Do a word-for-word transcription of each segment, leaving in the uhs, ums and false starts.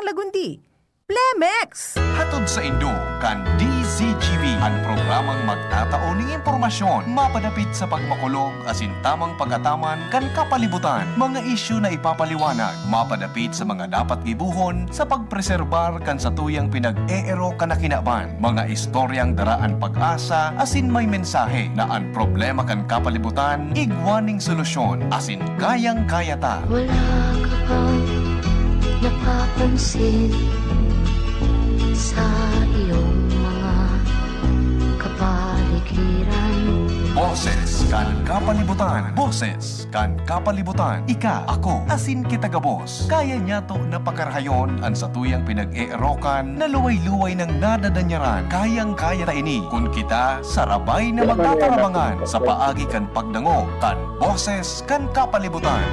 Lagundi, Plemex! Hatod saindo kan D Z G B, an programang magtatao nin impormasyon mapadapit sa pagmakulog asin tamang pag-ataman kan kapalibutan, mga isyu na ipapaliwanag mapadapit sa mga dapat gibohon sa pagpreserbar kan satuyang pinag-eerok na kinaban, mga istoryang dara an pag-asa asin may mensahe na an problema kan kapalibutan igwa ning solusyon asin kayang-kaya ta. Wala ka bang napapansin sa iyong mga kapaligiran? Boses kan kapalibutan. Boses kan kapalibutan. Ika, ako, asin kita gabos. Kaya niyato na pakarahayon an satuyang pinag-eerokan na luway-luway nang nadadanyaran. Kayang-kaya ta ini kun kita sarabay na magtatarabangan sa paagi kan pagdangog kan Boses kan Kapalibutan.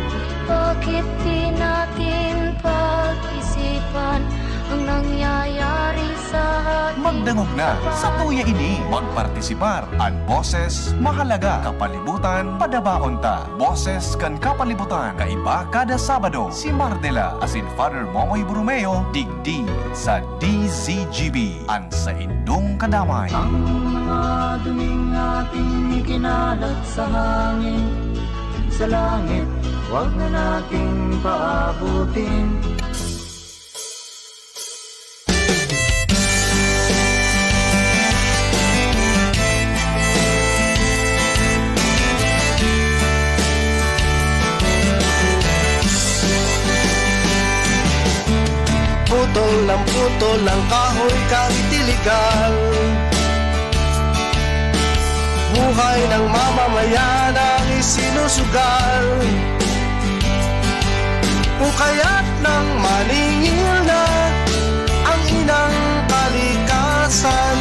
Bakit di natin pag-isipan ang nangyayari sa ating Magdangog na, satuya ini. Magpartisipar. An boses, mahalaga. Kapalibutan, padabaon ta. Boses kan Kapalibutan, kaiba kada Sabado. Si Mardela asin Father Momoy Borromeo, digdi sa D Z G B, an saindong kadamay. Ang mga duming ating ikinalat sa hangin, sa langit, wag na nating paabutin. Putol ng putol ang kahoy kahit iligal. Buhay ng mamamayan ang isinusugal. Kung kaya't nang maningil na ang inang kalikasan,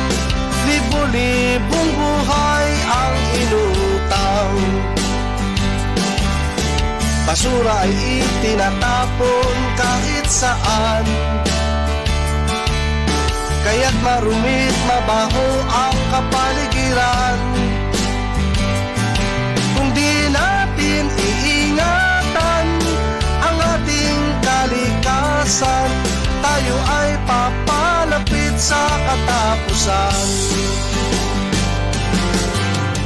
libo-libong buhay ang inutang. Basura ay itinatapon kahit saan. Kaya't marumit, mabaho ang kapaligiran. Kung di natin iingatan ang ating kalikasan, tayo ay papalapit sa katapusan.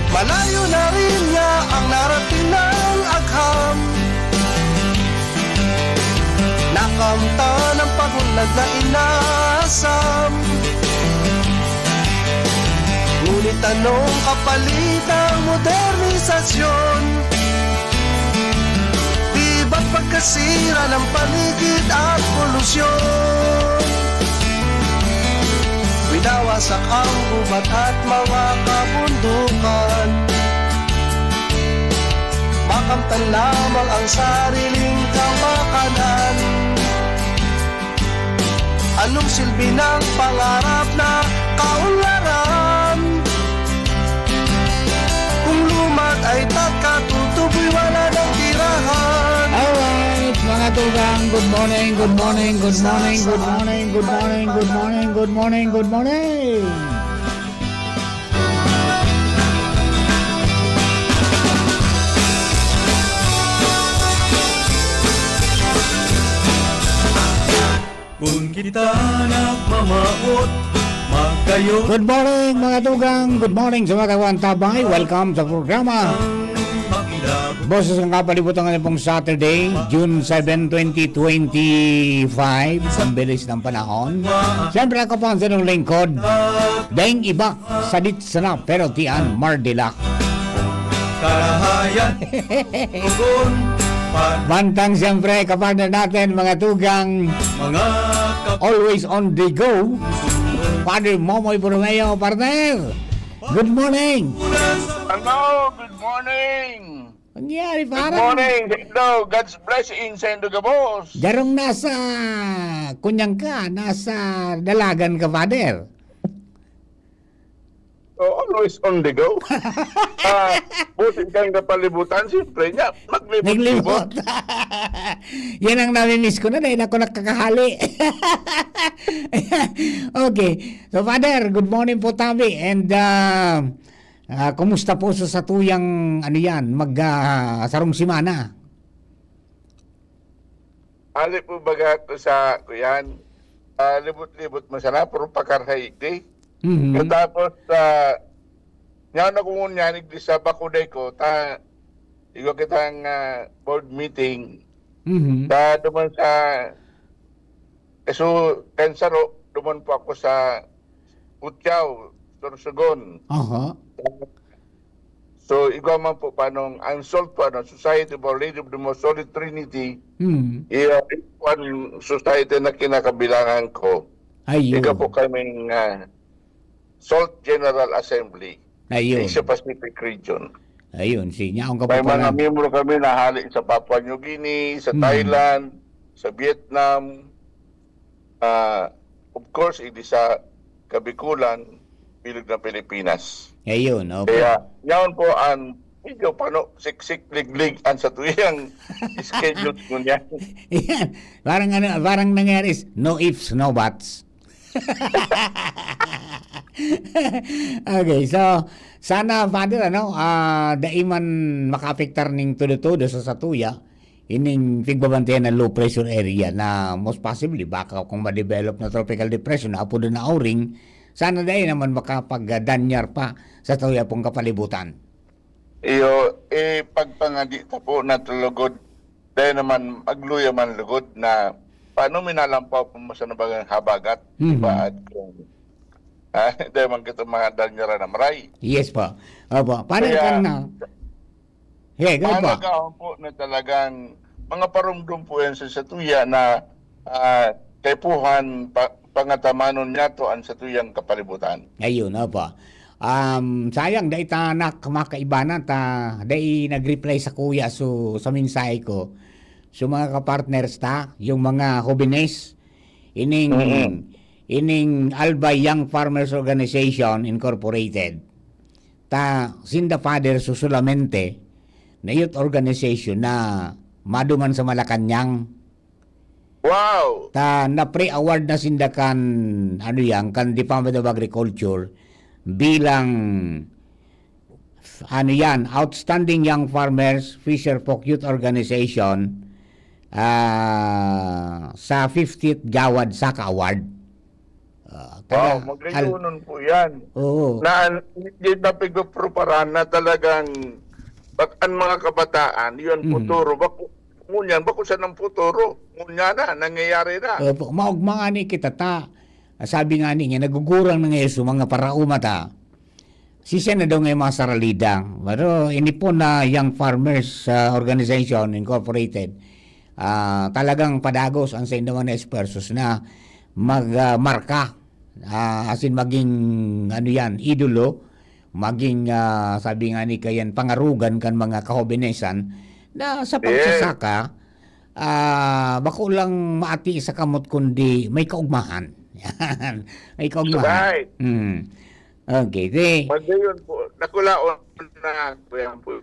Malayo na rin nga ang narating ng agham. Nakamtan ang pag-unlad na inasam. Ngunit anong kapalit ng modernisasyon? Di ba't pagkasira ng paligid at polusyon? Winawasak ang gubat at mga kabundukan. Makamtan lamang ang sariling kapakanan. Anong silbi ng pangarap na kaunlaran? Kung lumad ay tatka, tutuboy, wala nang tirahan. Alright, mga tugang, good morning, good morning, good morning, good morning, good morning, good morning, good morning, good morning. Kun kita nagmamawot, magkayo. Good morning, mga tugang. Good morning sa mga kawan tabay. Welcome sa programa Boses ng Kapalibutan ngayong pong Saturday, June seven, twenty twenty-five. Ang bilis ng panahon. Siyempre, ako po ang sinong lingkod, Deng Iba, sadit sana, pero tiyan, Mardilak. Karahayan, tugon, pan- Mantang siyempre, kapartner natin, mga tugang, mga kap- always on the go, Father Momoy Borromeo, partner. Good morning. Hello, good morning. Nangyari, Good parang morning, Sendo. God's blessing, Sendo Gabos. Garong nasa, kunyang ka, nasa dalagan ka, Father. Oh, always on the go. Ah, buti kang kapalibutan, siyempre, niya, maglibot-libot. Naglibot. Yan ang nami-miss ko na, dahil ako nakakahali. Okay. So, Father, good morning po, tabi. And, ah, ah, kumusta po sa satuyang, ano yan, mag, ah, sarong semana? Ali po baga to sa, kuyan, ah, libot-libot man sana, pero pakarhay di. Mhm. Tapos, ah, nyaon ako ngunyan, igdi sa Bakuday ko, ta, igwa kitang, ah, board meeting. Mhm. Ta, duman sa, eh, so, kan saro, duman po ako sa Cutiao, Sorsogon. Aha. So, igwa man po panong ang SALT po, ano, Society of Our Lady of the Most Holy Trinity, Hmm. iya, one society na kinakabilangan ko. Ayun. Igwa po kaming, ah, SALT General Assembly, Ayun. Asia Pacific Region. Ayun, si nyaong May mga kapupanan. miyembro kami na hali sa Papua New Guinea, sa Hmm. Thailand, sa Vietnam, ah, of course, igdi sa Kabikulan, bilog ng Pilipinas. Ayun, opo. Kaya, yaon po ang medyo pano, siksik, liglig ang satuyang schedule ngunyan. Yan. Parang ano, parang nangyari is, no ifs, no buts. Okay, so, sana, Father, ano, ah, dai man makaapektar ning todo-todo sa satuya, ining pigbabantayan na low pressure area na most possibly baka kung ma-develop na tropical depression na apodo na Auring, sana dai naman makapagdanyar pa sa satuya pong kapalibutan. Iyo, eh, pagpangadi ta po na tulugod, dai naman magluya man lugod na paano minalampaw po mo sa nabagang habagat, di ba? Mhm. At kung, ah, dai man kita mga danyara na maray. Yes po. Opo. Paano Kaya, kan na? Hey, go po. Mahalaga po na talagang mga parumdum po yan sa satuya na, ah, kaipuhan, pa-, pangatamanon niya to ang satuyang kapalibutan. Ayun, opo. Um, sayang, dai ta nak-, makaibanan ta, dai nag-reply sa kuya so, sa mensahe ko. So, mga kapartners ta, yung mga hobenes, ining, Mm-mm. ining Albay Young Farmers Organization Incorporated, ta, sinda Father so solamente na youth organization na maduman sa Malacañang. Wow! Ta, na-pre-award na sinda kan, ano yan, kan Department of Agriculture bilang, ano yan, Outstanding Young Farmers Fisher Folk Youth Organization, ah, sa fiftieth Gawad Saka Award. Ah, Wow, taga-, al-, magayunon po yan. Oo. Na, di na pigpapreparan na talagang bak-, ang mga kabataan, yun, Mhm. futuro. Bako, ngunyan, bako siya ng futuro. Ngunyan na, nangyayari na. Opo, maugma nga ni kita ta. Sabi nga ni nga, nagugurang na ngayon sa mga parauma ta. Sisya na daw ngayon mga saralida. Pero inipon na Young Farmers, ah, Organization Incorporated. Ah, talagang padagos ang sa inda mga esfuerzos na mag, ah, marka. Ah, asin maging, ano yan, idolo. Maging, ah, sabi nga ni Kayan, pangarugan kan mga kahobenesan na sa Yes. pagsasaka, ah, bako lang maati sa kamot kundi may kaugmahan. Yan. May kaugmahan. Right. Mm. Okay. Di, Magayon po. Nakulaon na po yan po.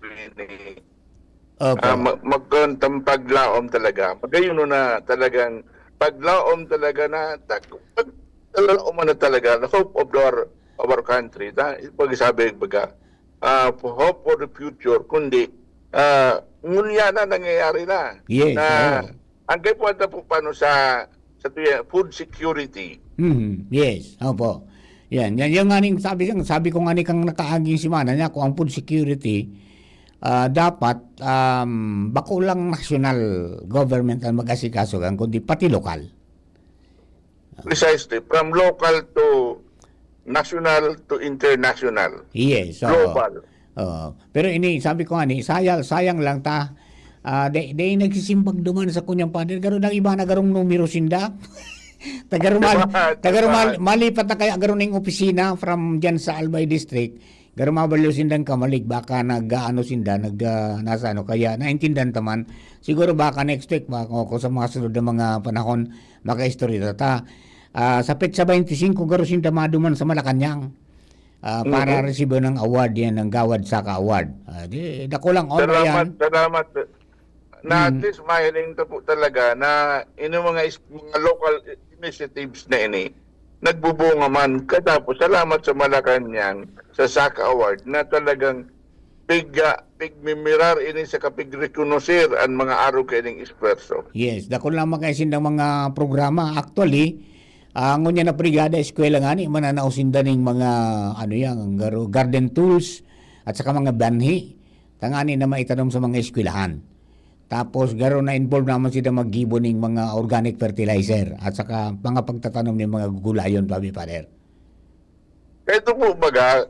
Opo. Ah, ma-, magkaroon tang paglaom talaga. Magayon na talagang paglaom talaga na tak-, pag-, paglaom na talaga, the hope of our, our country. Ta-, pag sabi, baga, ah, hope for the future, kundi, ah, ngunya na nangyayari na. Yes, Na, oo. ang kaipuhan ta po paano sa, sa tuya-, food security. Mhm, yes, opo. Yan, yan, yan nga ning sabi, sabi ko nga ni kang nakaaging semana niya, kung ang food security, ah, dapat, um, bako lang national government ang mag-asikaso kan, kundi pati lokal. Precisely, from local to national to international. Yes, oo. Global. Oo. Pero ini, sabi ko nga ni, sayang, sayang lang ta, ah, dai, dai nagsisimbag duman sa kunyang pader. Garo nang iba na garong numero sinda. Taga Rumal, Diba? taga Rumal, Diba? malipat na kaya garo ning opisina from dyan sa Albay District. Garo mabalyo sindang kamalig, baka nag-aano sinda, nag, ah, nasa ano, kaya naintindihan ta man. Siguro baka next week, baka kung, kung sa mga sunod na mga panahon, makaistorya ta. Ah, sa petsa twenty-five, garo sinda maduman sa Malacañang, ah, para Mhm. resibo ng award yan, ng Gawad Saka Award. Ah, di, dako lang, honor Salamat, yan. salamat. Na at Mm. least mahiling ta po talaga na ining mga is-, mga local initiatives na ini, nagbubunga man. Katapos, salamat sa Malacañang, sa Saka Award, na talagang pig-, ah, pigmimirar ini sa kapigrekonoser ang mga arog kaining esfuerso. Yes, dako lang mga sindang mga programa. Actually, Ah, ngunyan na brigada, eskwela ngani, mananao sinda ning mga, ano yan, garo-, garden tools at saka mga banhi, tangani na maitanom sa mga eskwelahan. Tapos, garo na involve naman sila maggibo ning mga organic fertilizer at saka mga pagtatanom ng mga gugulayon, Pabi Father. Ito po baga,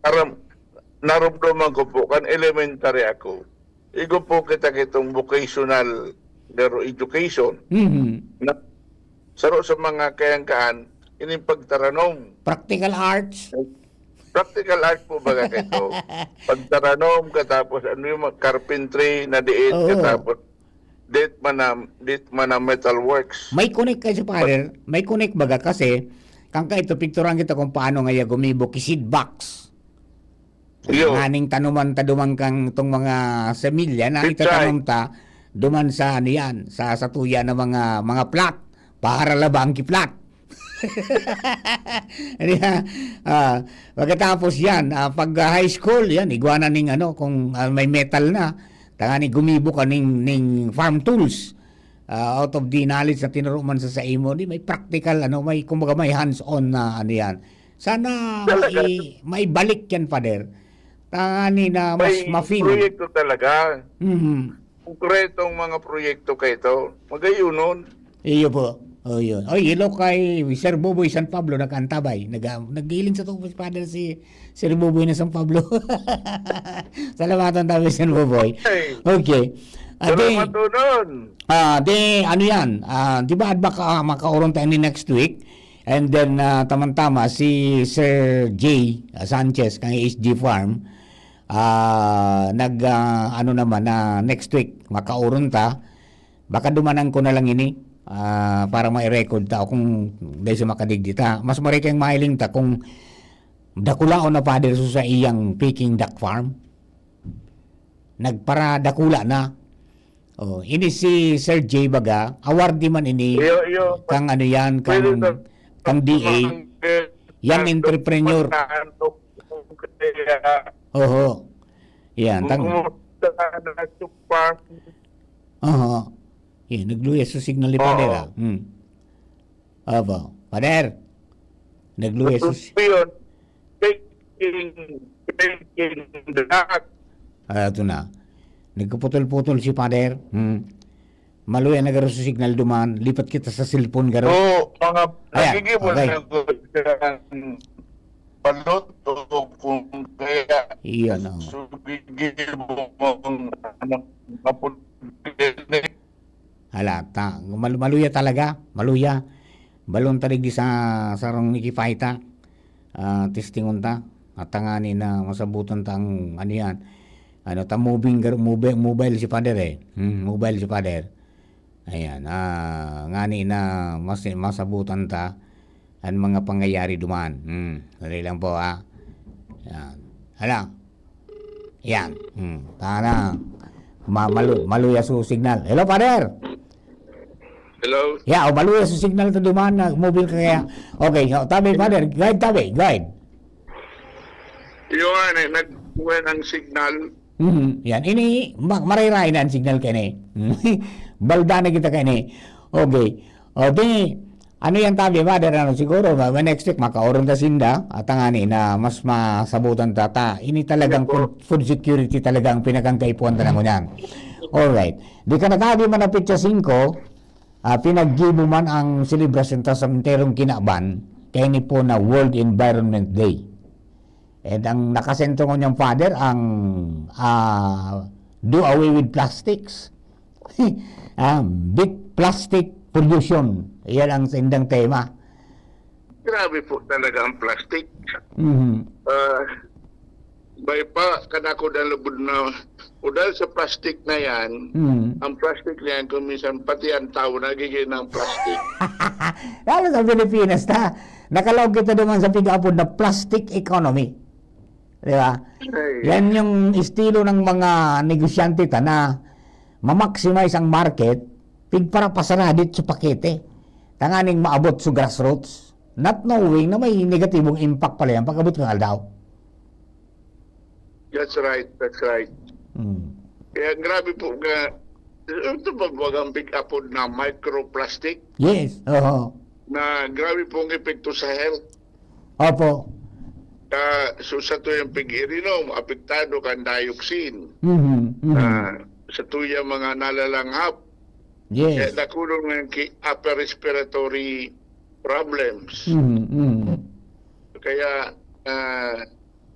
aram, narumduman ko po, kan elementary ako. Igo po kita kitong vocational pero education. Mhm. Na, saro sa mga kayangkaan, ining pagtaranom. Practical arts. Practical art po baga ito. Pagtaranom, katapos ano yung mga carpentry na diit, Oo. Katapos dit man na, dit man na metal works. May connect kasi, Father. May connect baga kasi, kang ka ito, picturean kita kung paano nga iya gumibo ki seed box. Iyo. Nganing tanuman ta duman kang itong mga semilya na Pichay. Itatanom ta duman sa, ano yan, sa satuya na mga, mga plat. Para labang ki plat. Ano yan? Ah, pagkatapos yan, ah, pag, ah, high school, yan, igwa na ning ano, kung, ah, may metal na, tangani gumibo ka ning, ning farm tools. Ah, out of the knowledge na tinuro man sa, sa imo, di may practical, ano, may, kumbaga, may hands-on na, ano yan. Sana Talaga. mai-, maibalik yan, Father. Tangani na mas May ma-feel. Proyekto talaga. Mhm. Konkretong mga proyekto kayo ito. Magayunon. Iyo po. Oh, yun. Oy, hello kay Sir Boboy San Pablo, nag-antabay. Nag-, nag-iling sa tubos, Father, si Sir Boboy na San Pablo. Salamatan tayo, Sir Boboy. Hey. Okay. Ate, Salamat, Tunon. ah, di, ano yan? Ah, di ba, adba ka, makauron tayo ni next week? And then, ah, tamang-tama, si Sir Jay Sanchez, kang H G Farm, ah, nag, ah, ano naman, na next week, makauron ta. Baka dumanan ko na lang ini, ah, para ma-record ta kung dahil sa makadigdi ta. Mas maray kayong mahiling ta kung dakulaon na, Father, so sa iyang Peking duck farm. Nagparadakula na. Oh, ini si Sir Jay baga, awardee man ini. Iyo, iyo. Kang ano yan, kang, Pwede sa- kang D A. Young entrepreneur. Oho. Yan, tang- Oho. Yan, nagluya sa signal ni Father, Oo. Ah. Hmm. Aba, Father. Nagluya sa si- Yun. Peking, Peking duck. Ah, ito na. Nagkaputol-putol si Father. Hmm. Maluya na garo sa signal duman. Lipat kita sa cellphone garo. Oo, mga Ayan, nagigibo okay. Na ko siyang balot o kung kaya Iyon, oh. Sugigibo mong ano, mapundin. Hala, ta, mal- maluya talaga, maluya. Balon ta digdi sa sarong Nikipahita. Ah, testingon ta. At tangani na masabutan ta ang ano yan. Ano ta, moving, gar- mobile, mobile si Father eh. Hmm, mobile si Father. Ayan, ah, ngani na mas masabutan ta ang mga pangyayari duman. Hmm, dali lang po, ah. Yan. Hala. Yan. Hmm, tana. Ma malu maluya su signal. Hello, Father. Hello? Ya, o maluya su signal ta duman na mobile ka kaya. Okay, so, tabi, Father. Go ahead, tabi. Go ahead. Yung ano, nagkuha ng signal. Mhm. Yan. Ini, ma- marayray na ang signal ka ini. Balda na kita ka ini. Okay. O, di, ano yan tabi, Father? Ano, siguro, ma- ma- next week, makauron ta sinda. At ang ani na mas masabutan ta. Ta, ini talagang food, food security talaga ang pinakang kaipuhan ta na ngunyan. Alright. Di ka nakabi manapit sa singko, ah, pinaggibo man ang selebrasyon ta sa enterong kinaban, kaya ni po na World Environment Day. And ang nakasentro ngunyan, Father, ang, ah, do away with plastics. Ah, beat plastic pollution. Iyan ang sindang tema. Grabe po talaga ang plastic. Mhm. Ah, bay pa, kadakod ang lubod na, o dahil sa plastic na yan, Mhm. ang plastic na yan, kung minsan pati ang tao nagiging ng plastic. Lalo sa Pilipinas, ta, nakalaog kita duman sa pig-apod na plastic economy. Di ba? Ay. Yan yung estilo ng mga negosyante ta na ma-maximize ang market, pigparapasaradit sa pakete. Tanganing maabot sa grassroots, not knowing na may negatibong impact pala yan pag-abot ng aldaw. That's right, that's right. Hmm. Kaya grabe po nga, ito ba bagang pig-apod na microplastic? Yes, oo. na grabe pong epekto sa health. Opo. Ka, so, sa tuyang pag-irinom, apektado kan dioxin. Mhm, mhm. Ah, sa tuyang mga nalalanghap. Kaya Yes. nakulong na yung ki-, upper respiratory problems. Mhm, mhm. Kaya, ah,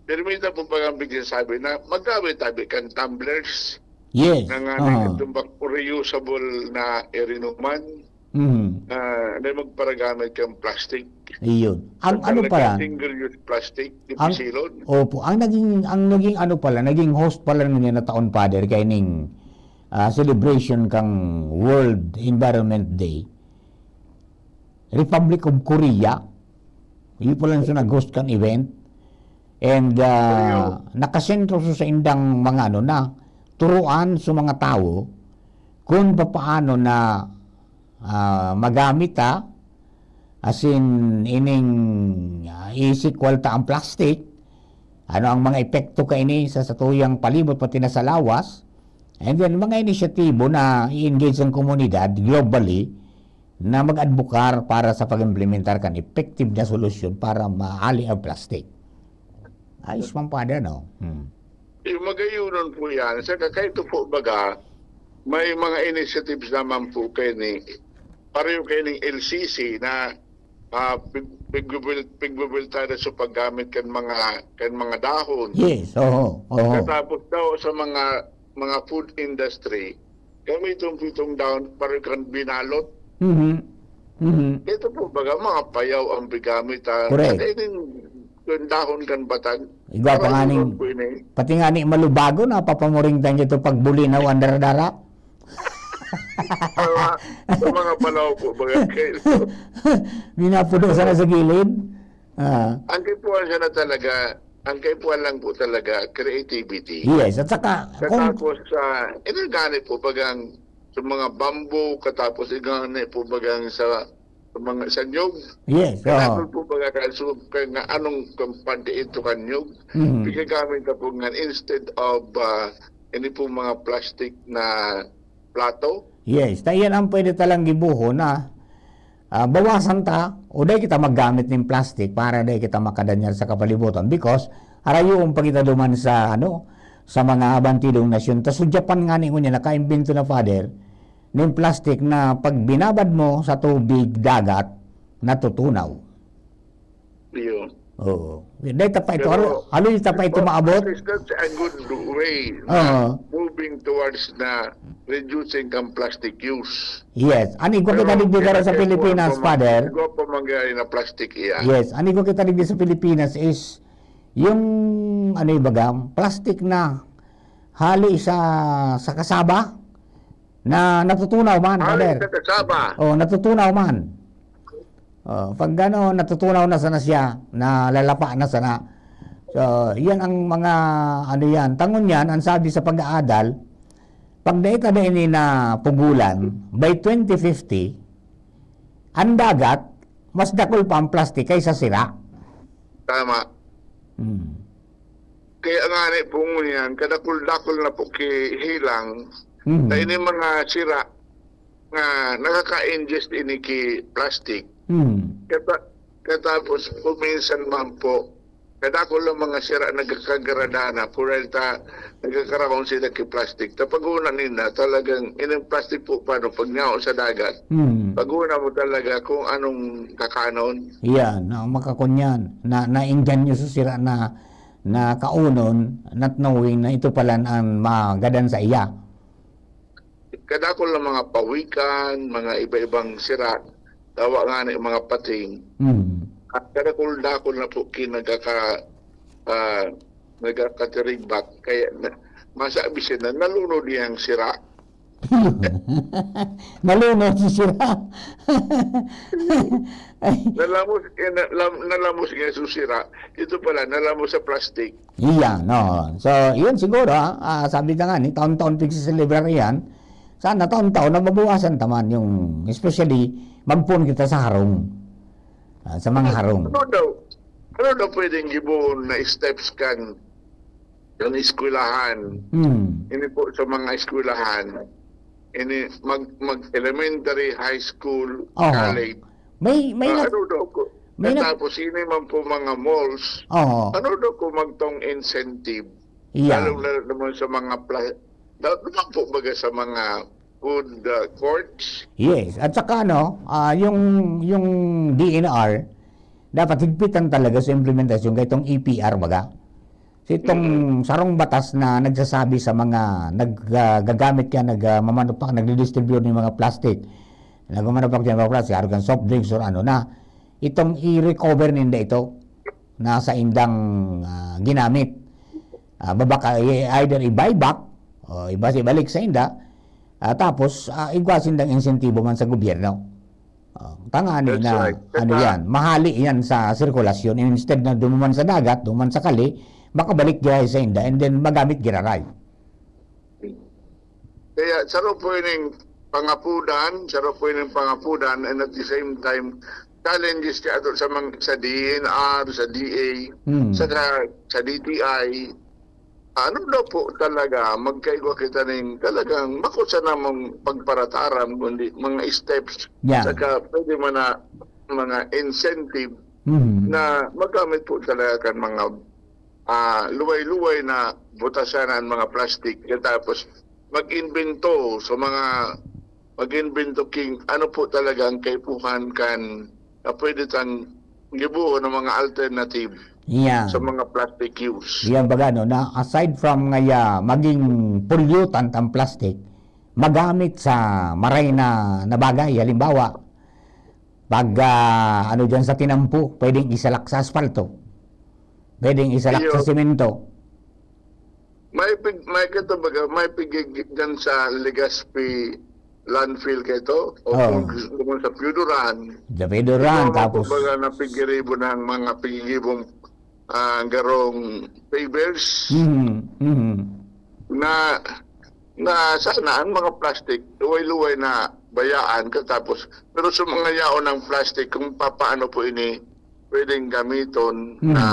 pero may iba po bagang bigyan sabi na maggamit tabi kan tumblers Yes. na nga Ah. itong bak-, reusable na irinuman Mhm. ah, na magparagamit kang plastic. Iyon. Ang ano Talaga pala, single-use plastic, di ang, pisilon. Opo, ang naging, ang naging ano pala, naging host pala niya na taon, Father, kay ning ah, celebration kang World Environment Day, Republic of Korea. Iyo pala siya nag-host kan event. And ah, nakasentro siya sa indang mga ano na, turuan sa mga tawo kung papaano na ah, magamit ta, asin ining ah, isikwal ta ang plastic, ano ang mga epekto kaini sa satuyang palibot pati na sa lawas, and then mga inisyatibo na i-engage ang komunidad globally na mag-adbokar para sa pag-implementar kan effective na solusyon para maali ang plastic. Ayos man, Father, no? Hmm. Yung magayunon po yan, sa kakaito po baga, may mga initiatives naman po kayo ni, pareho kayo ng L C C na ah, pig-, pigbubil-, pigbubiltada sa paggamit kan mga, kan mga dahon. Yes, oo, oo. Katapos daw sa mga, mga food industry, kami itong pitong dahon, pareho kan binalot. Mhm. Mhm. Ito po, baga, mga payaw ang pigamit, ah. Correct. Kaya din, yung dahon kan batag. Igwa pa nga Parang ning, yun po ini. Pati nga ni malubago na papamuring tayo ito pag buli na o andar-dara. Sa mga, sa mga palaw po, baga, kayo. Minapudo sana sa gilid. Ah, Ang kaipuhan siya na talaga, ang kaipuhan lang po talaga, creativity. yes, at saka, kung, Katapos sa, inagani po, bagang, sa mga bamboo, katapos igani po, bagang sa, sa mga sanyog. yes, Kailangan oo. po baga kan so, kaya nga anong kampante ito kanyog? Mhm. Pigagamit na po nga instead of ah, ini pong mga plastic na plato. Yes, ta iyan ang pwede talang gibuho na ah, bawasan ta o dai kita maggamit nin plastic para dai kita makadanyar sa kapalibutan because harayoon pa kita duman sa ano sa mga bantidong nasyon. Ta sa Japan nga ni ngunyan nakaimbento na, Father, nin plastic na pag binabad mo sa tubig dagat, natutunaw. Iyo. Oo. Dahil ta pa ito, Pero, halo, halo ta pa ito But maabot. It's not a good way na Oo. moving towards na reducing ang plastic use. Yes. Ano, igwa kita digdi sa Pilipinas, Father? Igwa pa mangyari na plastic iya. Yes. Ano, igwa kita digdi sa Pilipinas is yung, ano yung baga, plastic na hali sa, sa kasaba na natutunaw man, Hali Father. sa kasaba. Oh, natutunaw man. Oh, pag ano, natutunaw na sana siya, nalalapa na sana. So, yan ang mga, ano yan. Tangon yan, ang sabi sa pag-aadal, pag dai ta dai ini na pugulan, by twenty fifty, ang dagat, mas dakul pa ang plastic kaysa sira. Tama. Hmm. Kaya nga ni po ngunyan, kadakul-dakul na po kihilang Hmm. na ini mga sira nga nakaka-ingest ini ki plastic. Hmm. Kata, katapos po minsan man po, kadakul ang mga sira nagkakagrada na, purel ta, nagkakaroon sila ki plastic. Ta pag-una nila, talagang, inang plastic po paano, pag nyaw sa dagat, Hmm. pag-una mo talaga kung anong kakanon. Yan, na makakunyan, na naengganyo sa sira na, na kaunon, not knowing na ito pala ang magadan sa iya. Kadakul ng mga pawikan, mga iba-ibang sira, tawa nga ni mga pating. Hmm. At kadakul-dakul na po kinagaka, ah, nagkakatirigbat. Kaya na, masabi siya na nalunod niyang sira. Nalunod si sira. Ay, Nalamos, eh, na, lam, nalamos niya sa sira. Ito pala, nalamos sa plastic. Iya, no. So, yun siguro, ah, ah, sabi ka nga, ni taon-taon pagsiselebrar yan. Sana taon-taon na mabawasan taman yung, especially, magpon kita sa harong. Ah, sa mga harong. Ano daw? Ano daw pwedeng gibohon na steps kan, kan eskwelahan? Hmm. Ini po sa mga eskwelahan. Ini mag, mag elementary, high school, Oho. college. May, may Ah, na, ano daw ko? may na, Tapos ini man po mga malls, Oo. Ano daw kung magtong incentive? Iya. Lalong-lalo naman sa mga pla-, dapat naman po baga sa mga food uh, courts. Yes. At saka ano, ah, yung, yung D N R, dapat higpitan talaga sa implementasyon kay itong E P R baga. So itong Mm. sarong batas na nagsasabi sa mga nag, ah, gagamit ka, nag, ah, mamanupak, nagdidistribute ng mga plastic. Nagmamanufacture ng mga plastic, arog kan soft drinks or ano na. Itong i-recover ninda ito na sa indang, ah, ginamit. Ah, babaka, i-, either i-buyback o ibas-, ibalik sa inda. Ah, tapos, ah, igwa sindang insentibo man sa gobyerno. Ah, tangani That's na, right. ano Saka yan, mahali yan sa sirkulasyon. Instead na dumuman sa dagat, dumuman sa kali, makabalik giraray sa inda and then magamit giraray. Kaya saro po ining pangapudan, saro po ining pangapudan, and at the same time, challenges kaya to sa, mga, sa D N R, sa D A, Hmm. sa, sa D T I. Ano daw po talaga, magkaigwa kita ning talagang bako sa namang pagparataram, kundi mga steps, Yeah. saka pwede man na mga incentive Mhm. na magamit po talaga kan mga ah, luway-luway na butasan ang mga plastic. Tapos mag-imbento sa mga, mag-imbento king ano po talaga ang kaipuhan kan na pwede tang gibuo ng mga alternative Yan. sa mga plastic use. Yan baga, no, na aside from ngaya maging pollutant ang plastic, magamit sa maray na, na bagay. Halimbawa, pag, ah, ano dyan sa tinampo, pwedeng isalak sa asfalto. Pwedeng isalak Iyo. Sa simento. May pig, may kito baga, may pigig dyan sa Legazpi landfill kito, o Oo. kung gusto mo sa Pioduran. Sa Pioduran, Ito, tapos Baga na pigiribon ng mga pigigibong ah, garong pavers Mhm, mhm. na na sana ang mga plastic, luway-luway na bayaan katapos. Pero sa mga yaon ng plastic, kung papaano po ini pwedeng gamiton Mhm. na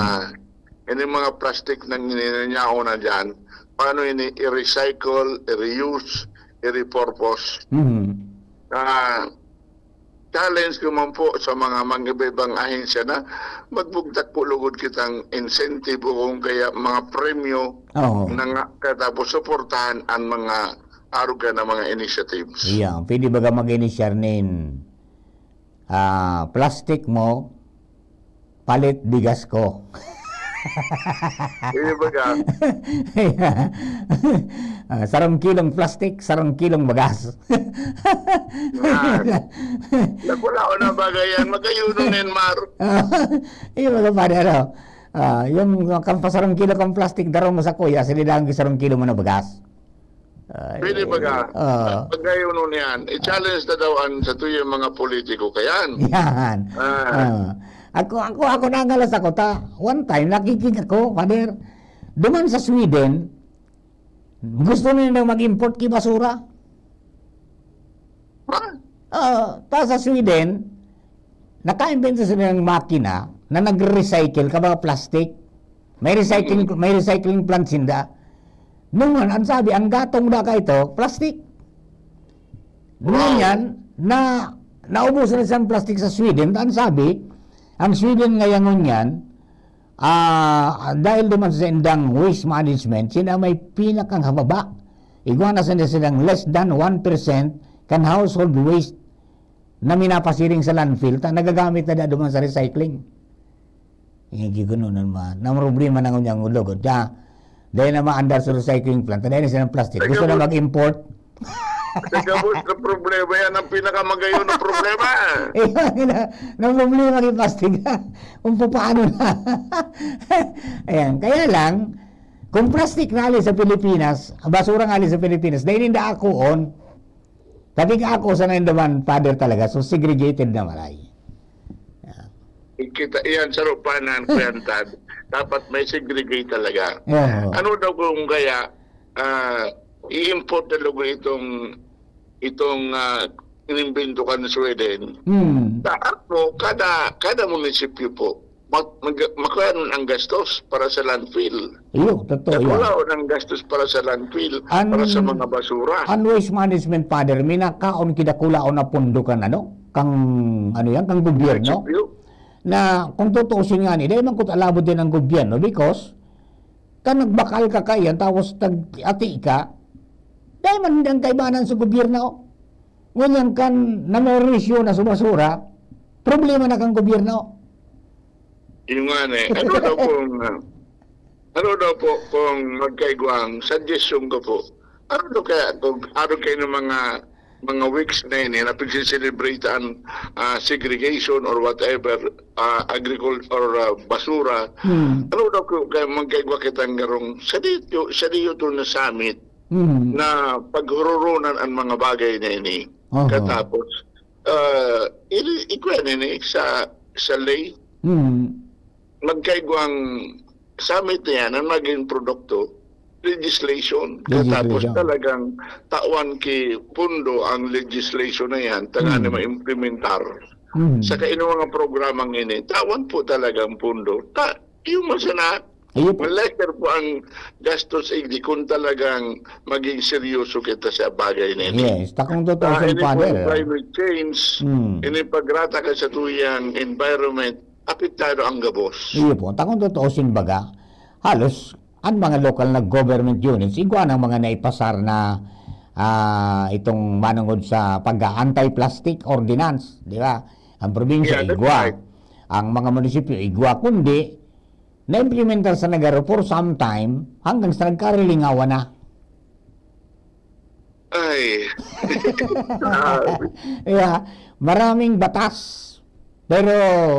ini mga plastic na ininyaon na dyan, paano ini i-recycle, i-reuse, i-repurpose? Mhm. Ah, challenge ko man po sa mga, mga iba-ibang ahensya na magbugtak po lugod kitang incentive o kung kaya mga premyo Oo. na nga katapos suportahan ang mga aruga na mga initiatives. Iya, pwede baga mag-inisyar nin, ah, plastic mo, palit bigas ko. Pwede baga? Ah, sarong kilong plastic, sarong kilong bagas. Yan. Nagwala ko na bagay yan. Magkayuno na yan, Mar. Iyo, mga pare, ano? Ah, yung kampasarong kilo kang plastic, daro mo sa kuya, sinidahan ko sarong kilo mo na bagas. Ay, Pwede baga? Oo. Magkayuno na yan. I-challenge na daw ang sa tuyo yung mga politiko kayan. Yan. Ah. Ah. Ako, ako, ako nangalas ako ta. One time, nakikinig ako, Father, duman sa Sweden, gusto nila mag-import ki basura. Ha? Ah, ta sa Sweden, nakaimbento sila ng makina na nagre-recycle ka mga plastic. May recycling, may recycling plant sinda. Nung an, ang sabi, ang gatong na ka ito, plastic. Ngunyan, na, naubusan na siyang plastic sa Sweden. Ang sabi, ang Sweden ngayon ngunyan, ah, dahil duman sa indang waste management, sila may pinakang hababa. Igwa na sila silang less than one percent kan household waste na minapasiring sa landfill, ta nagagamit na da duman sa recycling. Yung gigununan man. Ang problema na ngunyan, lugod na. Dahil na maandar sa recycling plant, dahil na silang plastic. Gusto na Taga-, mag-import. Taga-, na problema yan ang pinakamagayon na problema. Ayun, na, na problema yung plastic. Kung paano na. Ayan, kaya lang, kung plastic na ali sa Pilipinas, basura nga ali sa Pilipinas, dahil hindi ako on, Tapi nga ako sa naindaman, Father, talaga, so segregated na maray. Kita, iyan, sa lupanan, Kuya Tad. Dapat may segregate talaga. Oo. Ano daw kung kaya, ah, i-import na lugo itong, itong, ah, inimbento kan Sweden? Hmm. Sa mo, kada, kada munisipyo po, mag, mag, magkano ang gastos para sa landfill? Iyo, totoo yan. Wala ang gastos para sa landfill, An-, para sa mga basura. Ang waste management, Father, minakaon kidakulaon na pondo kan ano? kang, ano yan, kang gobyerno. Munisipyo. Na kung tutuusin nga ni, dahil man kung alabot din ang gobyerno because kan nagbakal ka kaiyan, tapos nag-ati ka, dahil man ang kaibanan sa gobyerno. Ngunyan kan namorisyo na sa basura, problema na kang gobyerno. Yung nga na eh. Ano daw kung, ah, ano daw po kung magkaigwang suggestion ko po? Ano daw kaya kung ano kayo ng mga mga weeks na ini na pagse-celebrate an, ah, segregation or whatever, ah, agricul-, or, ah, basura? Hmm. Ano daw kung kaya magkaigwa kitang garong sa diyo, sa diyo to na summit Hmm. na paghururunan ang mga bagay na ini. Oho. Katapos, ah, ili-, ikwa na ini sa, sa ley, Hmm. magkaigwang summit na yan, ang maging produkto, legislation. Legislation. Katapos talagang tawan ki pundo ang legislation na yan, tanganing Hmm. ma-implementar. Hmm. Sa kainong mga programang ini, tawan po talagang pundo. Ta, yung masana, Ayun po. Lesser po ang gastos, igdi, kung talagang maging seryoso kita sa bagay na ini. Yes, takong totoo Ah, sa ini pong father. Climate change, Hmm. ini pagrata ka sa tuyang environment, apektado ang gabos. Iyo po, takong totoo sin baga, halos ang mga local na government units, igwa ng mga naipasar na, ah, itong manungod sa pag-anti-plastic ordinance, di ba? Ang probinsya, Yeah, that's igwa. Right. Ang mga munisipyo, igwa. Kundi, na-implementar sa nagaro for some time, hanggang sa nagkarilingawan na. Ay. Ah, Yeah, maraming batas. Pero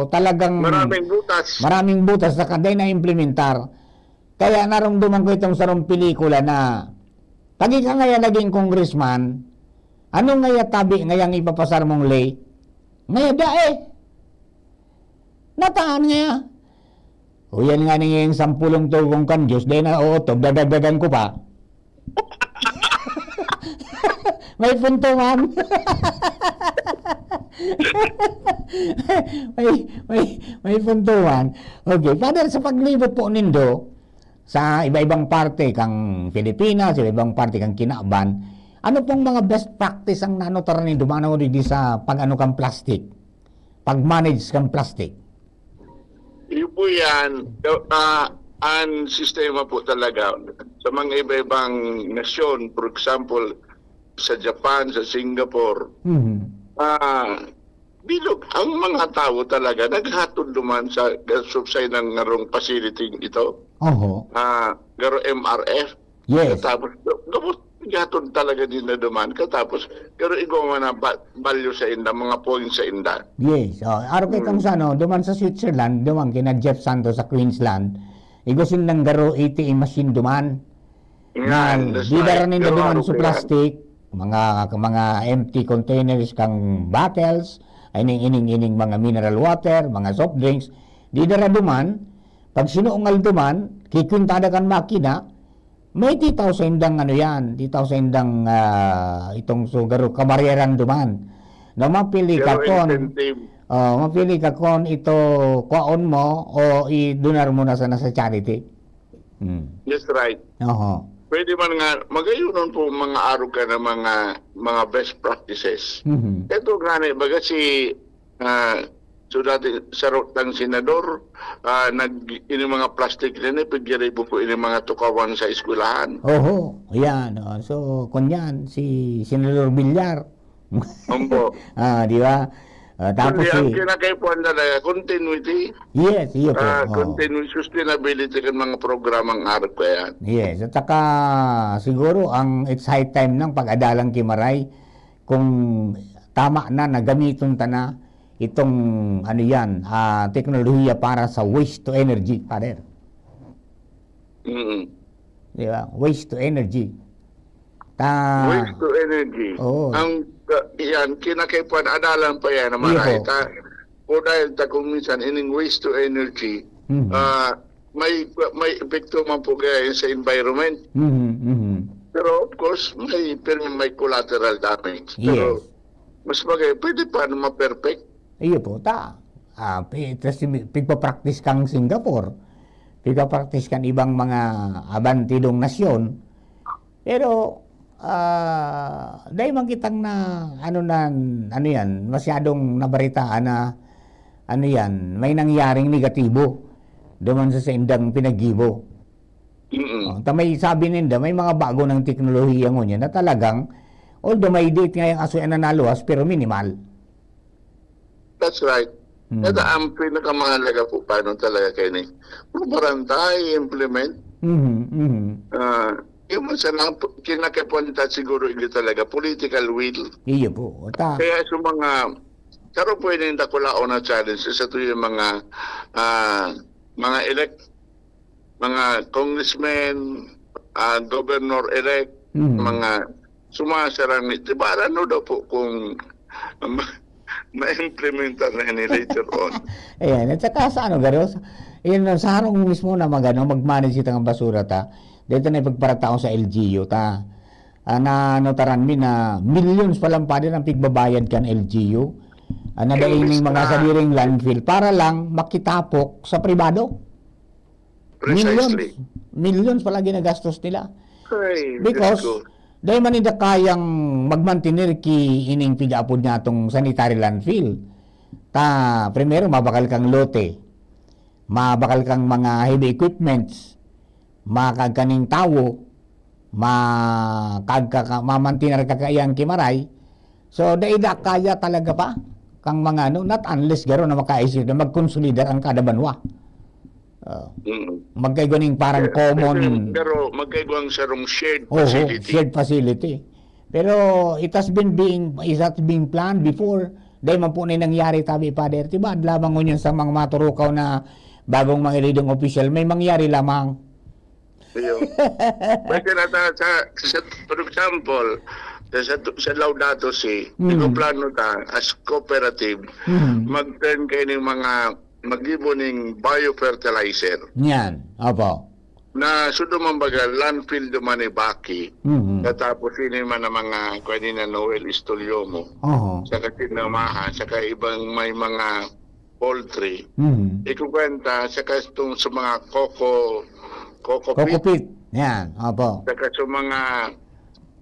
talagang maraming butas. maraming butas na kadai na implementar. Kaya narumduman ko itong sarong pelikula na pag ika ngaya naging congressman, ano ngaya tabi ngayang ipapasar mong ley? Ngaya dae. Nataan ngaya. O yan nga ning sampulong tugong kan Diyos, dahil na ootob, dadagdagan ko pa. May punto man. May, may, may punto man. Okay, Father, sa paglibot po nindo, sa iba-ibang parte kang Pilipinas, iba-ibang parte kang Kinaban, ano pong mga best practice ang nanutar nindo, manong digdi sa pag-ano kang plastic? Pag-manage kang plastic? Yun po yan. Ah, ang sistema po talaga sa mga iba-ibang nasyon, for example, sa Japan, sa Singapore, Mhm. ah, bilog, ang mga tao talaga naghatod duman sa gasupsay ng ngarong facility ito, Oho. ah, garo M R F. Yes. Tapos, gabos, gatod talaga din na duman. Katapos, pero igwa man na ba-, value sa inda, mga point sa inda. Yes. Oh, aro kay Hmm. kang sa ano, duman sa Switzerland, duman kina Jeff Santos sa Queensland, igwa sindang garo A T M machine duman. Yan, Na, that's di dara right. ninda Pero duman aro sa ko yan. plastic, mga, mga empty containers kang bottles, ining, ining, ining mga mineral water, mga soft drinks, di dara duman, pag sinungal duman, kikwintada kan makina, may titaw sa indang ano yan, titaw sa indang, ah, itong sugaro, kabaryeran duman. Na mapili ka Pero kon, incentive. oh, mapili ka kon ito kwaon mo o idunar mo na sana sa charity. Hmm. That's right. Oho. Pwede man nga, magayunon po mga arog ka na mga, mga best practices. Mhm. Ito nga na, baga si, ah, so dati, sarot ng senador, ah, nag, ini mga plastic na ni, pigiri po po ini mga tukawan sa eskwelahan. Oho, yan. Oh. So, kunyan, si Senador Villar. Opo. Ah, di ba? Ah, tapos Kundi ang si kinakaipuhan talaga, continuity, Yes, iyo po. ah, Oo. continuity, sustainability kan mga programang arog ka yan. Yes, at saka siguro ang it's high time ng pag-adalang kimaray kung tama na na gamiton ta na itong ano yan, ah, teknolohiya para sa waste to energy, Father. Mm. Di ba? Waste to energy. Ta Waste to energy. Oo. Ang, uh, yan, kinakaipuhan, adalan pa yan, Iyo naman po. Ay, ta, o dahil ta kung minsan, ining waste to energy, Mhm. ah, may, may epekto man po kaya yun sa environment. Mhm, mhm. Pero of course, may, pero may collateral damage. Pero Yes. mas bagay, pwede pa na ma-perfect. Iyo po, ta. Ah, pi-, tas si-, pigpa-practice kang Singapore. Pigpa-practice kang ibang mga abantidong nasyon. Pero, Ah, dai man kitang na, ano na, ano yan, masyadong nabaritaan na, ano yan, may nangyaring negatibo duman sa saindang pinaggibo. Mm. Oh, ta may sabi ninda, may mga bago ng teknolohiya ngunyan na talagang, although may date ngayang aso yan na naluwas, pero minimal. That's right. Mm. Kaya ang pinakamahalaga po, paano talaga kayo ni? Mabarantay, implement. Mhm, mhm. Ah, yung man sana, kinakapunta siguro hindi talaga, political will. Iyo po. Ta, Kaya sa mga, saro po yun yung dakulaon na challenge sa tuyo yung mga, ah, mga elect, mga congressmen, ah, governor-elect, Mhm. mga sumasarang, di ba, ano daw po kung ma- ma-implementar na yan later on? Ayan, at saka sa ano, garo, sa, yun, sa harong mismo na mag-, ano, mag-manage itong basura ta, dito na ipagparataon sa L G U ta. Ah, na ano taran mi na millions pa lang pa din ang pigbabayad kan L G U. Ah, na Kaya dahil yung mga basta- sadiring landfill para lang makitapok sa pribado. Precisely. Millions pa lang ginagastos nila. Ay, Because, Diyos ko. Dahil man ninda kayang magmantener ki ining pig-aapod niya atong sanitary landfill. Ta, primero, mabakal kang lote. Mabakal kang mga heavy equipments. Makag kaning tawo. Makag ka, ka, mamantener ka kaiyang kimaray. So, dai da kaya talaga pa kang mga ano, not unless garo na makaisip na magkonsolidar ang kada banwa. Ah, Mm. magkaigwa ning parang common Pero magkaigwa ang sarong shared Oo, facility. Shared facility. Pero it has been being, it has been planned before. Dahil man po na nangyari, tabi, Father. Diba, lamang ngunyan sa mga maturukaw na bagong mga iridong opisyal, may mangyari lamang. Ayun. Pwede na ta-, sa, sa, for example, sa, sa, sa Laudato Si, Mm. plano ta as cooperative, Mm. mag-turn kayo ng mga, mag-ibo ng biofertilizer. Yan. Opo. Na sudo man baga, landfill duman ni Baki. Mhm. Katapos ini man ang mga, kwan ni na Noel Istolyomo. Oho. Sa Katinamahan, sa kaibang may mga poultry. Mhm. Ikukwenta, sa kastung sa mga coco, coco Coco pit, pit. Yan. Opo. sa kaso mga,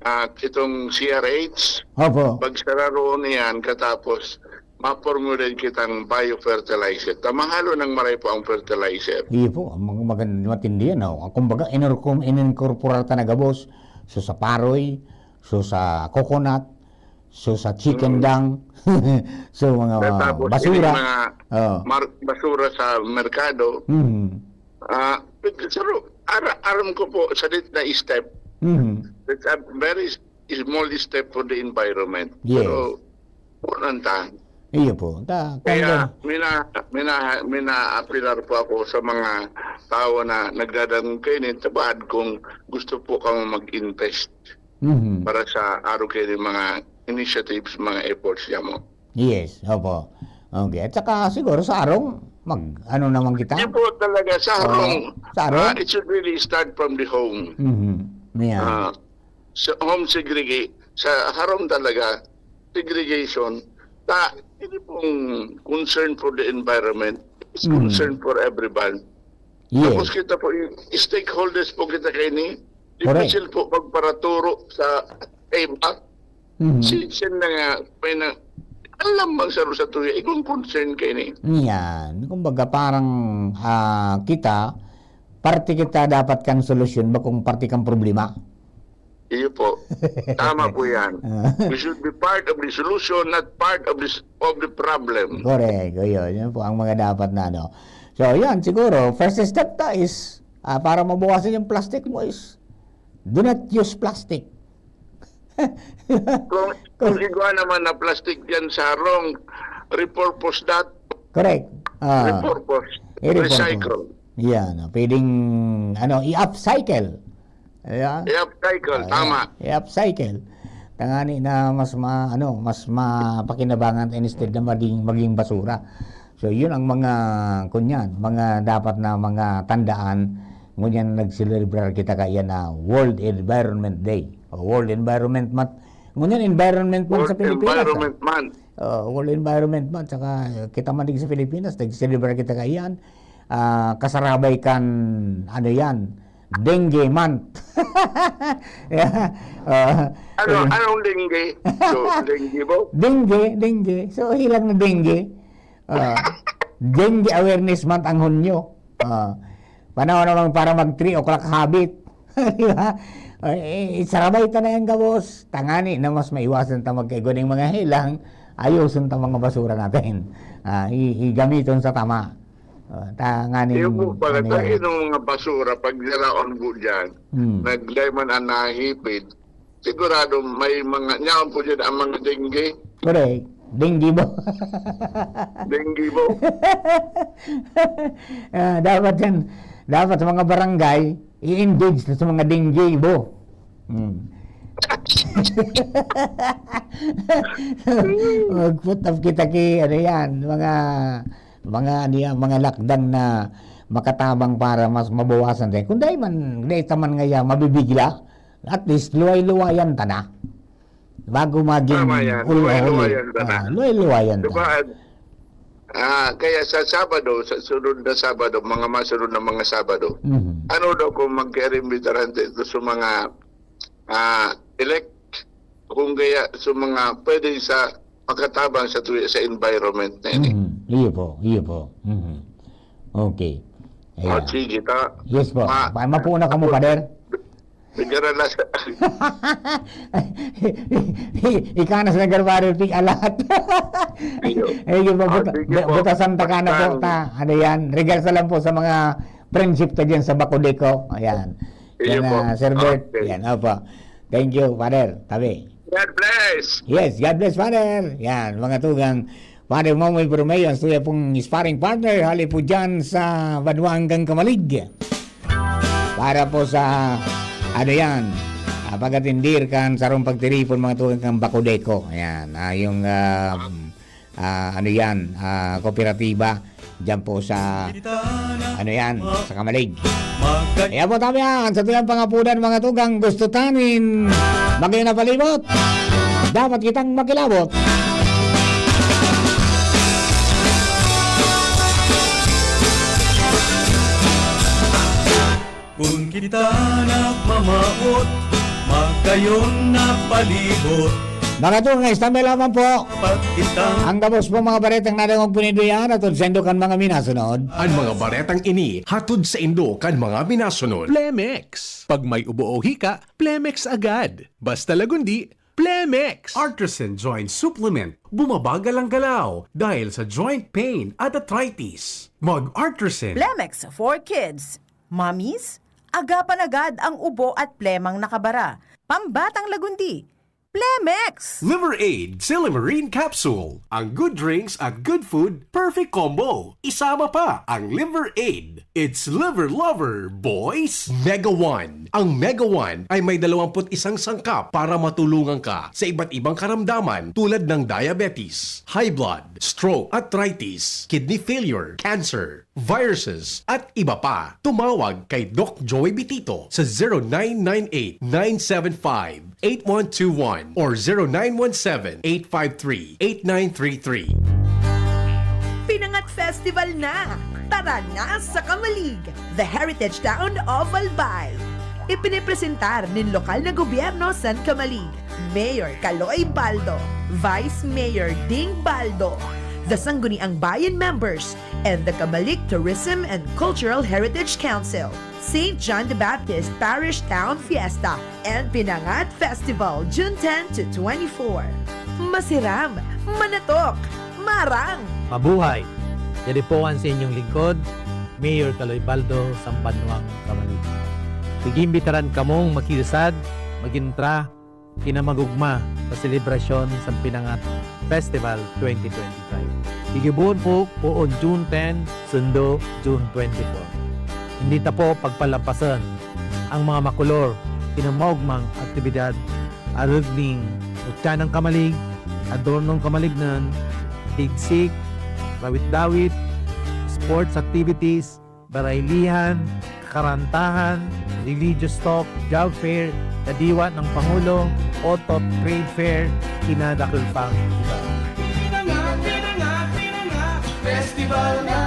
ah, itong C R H, Opo. pagsararoon niyan, katapos, ma-formulate kitang biofertilizer. Tamahalo ng maray po ang fertilizer. Iyo po, ang mga maganda, matindi yan. Oh. Kumbaga, inorkom-, ininkorporar ta na gabos. So, sa paroy, so, sa coconut, so, sa chicken Mm. dung, so, mga Tapos, basura. yung mga Oh. mar-, basura sa merkado. Mhm. Ah, pero, ara-, aram ko po, sa dit na step, Mhm. it's a very s-, small step for the environment. Yes. Pero, punan ta. Iyo po. Ta, Kaya, kung- mina, mina, mina-apilar po ako sa mga tao na nagdadangog kayo ni tabad kung gusto po kamo mag-invest Mhm. para sa araw kayo ng mga initiatives, mga efforts niya mo. Yes, opo. Okay. At saka siguro sa arong, mag, ano naman kita? Yun po talaga, sa Oo, harong, sa harong. Ah, it should really start from the home. Mhm. Yeah. Ah, sa home segregate, sa harong talaga, segregation, ta, hindi pong concern for the environment, it's Mm. concern for everyone. Yes. Tapos kita po, yung stakeholders po kita kayo ni, di Correct. sila po magparaturo sa iba. Mhm. Si, siya na nga, may na, alam bang sa, sa tuya, ikong concern kayo ni. Yan. Kumbaga parang, ah, kita, parte kita dapat kan solusyon, bakong parte kang problema. Iyo po. Tama po yan. Ah. We should be part of the solution, not part of the, of the problem. Correct. Yun, yun po ang mga dapat na ano. So, yan, siguro, first step ta is, ah, para mabawasan yung plastic mo is, do not use plastic. Kung, kung igwa naman na plastic yan sa harong, repurpose that. Correct. Ah, Repurpose. i-repurpose. Recycle. Yan. Ah, pwedeng, ano, i-upcycle. Ayan. I-upcycle, Ah, tama. I-upcycle. Tangani na mas ma-, ano, mas mapakinabangan instead na maging, maging basura. So, yun ang mga, kunyan, mga dapat na mga tandaan. Ngunyan nagselebrar kita kaya na World Environment Day. O World Environment Month. Ngunyan Environment Month sa World Pilipinas. Environment Ah. Month. Oh, World Environment Month. Saka kita man din sa Pilipinas, nagselebrar kita kaiyan. Ah, kasarabay kan, ano yan, Dengue month. Yeah. Ah, Ano, ayun. Anong dengue? So, dengue ba? Dengue, dengue. So, hilang na dengue. Ah, Dengue Awareness Month ang Hunyo. Ah, panahon naman para mag three o'clock habit. Di ba? Eh, isarabay ta na yan, gabos. Tangani na mas maiwasan ta magkaigwa ning mga hilang, ayuson ta mga basura natin. Ah, i-, igamiton sa tama. Ah, tangani Yung po pala, ano yan. Tayo ng mga basura, pag nalaon po dyan, Hmm. naglayman ang nahipid, sigurado may mga, nyaon po dyan ang mga dengue. Correct. Dengue bo. Dengue bo. Ah, dapat yan, dapat sa mga barangay, i-engage na sa mga dengue bo. Hmm. Mag-put up kita ki, ano yan, mga, mga, ano yan, mga lakdang na makatabang para mas mabawasan tayo. Kung dahil man, dahil ta man ngaya mabibigla, at least, luway-luwayan ta na. Bago maging Tama yan. Luway-luwayan ta na. Ah, luway-luwayan ta Diba, na. Ah, kaya sa Sabado, sa sunod na Sabado, mga masunod na mga Sabado, Mhm. ano daw kung magkaimbitaran dito sa mga, ah, elect, kung kaya sa mga pwede sa makatabang sa tuya, sa environment na ini. Mhm. Iyo po, iyo po. Mhm. Okay. O, Ayan. sige, ta. Yes po. Ma- Pa-, mapuuna ka mo, Father. Bigyan na lang sa Ikaw na sa nagarbaro, pick a lot. Iyo. Eh, yun po, Ah, buta-, sige bu-, po. butasan ta ka na po, Basta ta. Ano yan? Regards na lang po sa mga friendship ta dyan sa Bacodeco. Ayan. Iyo Yan, po. ah, Sir Bert. Okay. Yan, opo. Thank you, Father. Tabi. God bless. Yes, God bless, Father. Yan, mga tugang. Father Momoy Borromeo, ang suya pong sparring partner, hali po dyan sa Banwang Kamalig. Para po sa, ano yan, ah, pag-atindir kan sarong pagtiripon, mga tugang, kan Bacodeco. Ayan, ah, yung, ah, ah, ano yan, ah, kooperatiba, dyan po sa, ano yan, sa Kamalig. Kaya po tabi yan, sa tuyang pangapudan, mga tugang, gusto tanin, magay na palibot. Dapat kitang makilabot. Kun kita nagmamawot, magayon na palibot. Mga tugang, istamay lamang po. Pagkita. Ang gabos po mga baretang nadangog po nindo yan, hatod saindo kan mga minasunod. Ang mga baretang ini, hatod saindo kan mga minasunod. Plemex. Pag may ubo o hika, Plemex agad. Basta Lagundi, Plemex. Artisan Joint Supplement. Bumabagal ang galaw dahil sa joint pain at arthritis. Mag-Artisan. Plemex for kids. Mommies, agapan agad ang ubo at plemang nakabara. Pambatang Lagundi, Plemex! Liver Aid, Silymarin Capsule. Ang good drinks at good food, perfect combo. Isama pa ang Liver Aid. It's Liver Lover, boys! Mega One. Ang Mega One ay may dalawampu't isang sangkap para matulungan ka sa iba't ibang karamdaman tulad ng diabetes, high blood, stroke, arthritis, kidney failure, cancer, viruses, at iba pa. Tumawag kay Doc Joey Bitito sa zero nine nine eight, nine seven five, eight one two one or zero nine one seven, eight five three, eight nine three three. Pinangat Festival na! Tara na sa Camalig, the heritage town of Albay. Ipinipresentar nin lokal na gobyerno san Camalig, Mayor Kaloy Baldo, Vice Mayor Ding Baldo, the Sangguniang Bayan members, and the Camalig Tourism and Cultural Heritage Council. Saint John the Baptist Parish Town Fiesta and Pinangat Festival, June ten to twenty-four. Masiram, manatok, marang! Mabuhay! Yari po an sa inyong lingkod, Mayor Kaloy Baldo, Sambanwang Camalig. Nag-iimbitaran kamong makiusad, mag-entra, kinamagugma sa selebrasyon sa Pinangat Festival twenty twenty-five. Gigibohon po poon June ten, sundo June twenty-four. Hindi ta po pagpalampasan ang mga makolor, kinamaugmang aktibidad, arog ning utyanang kamalig, adornong kamalignan, tigsik, rawit-dawit, sports activities, baraylihan, karantahan, religious talk, job fair, kadiwa ng Pangulo, Otot Trade Fair, kinadakul pang iba. Pinangat, pinangat, pinangat, festival na.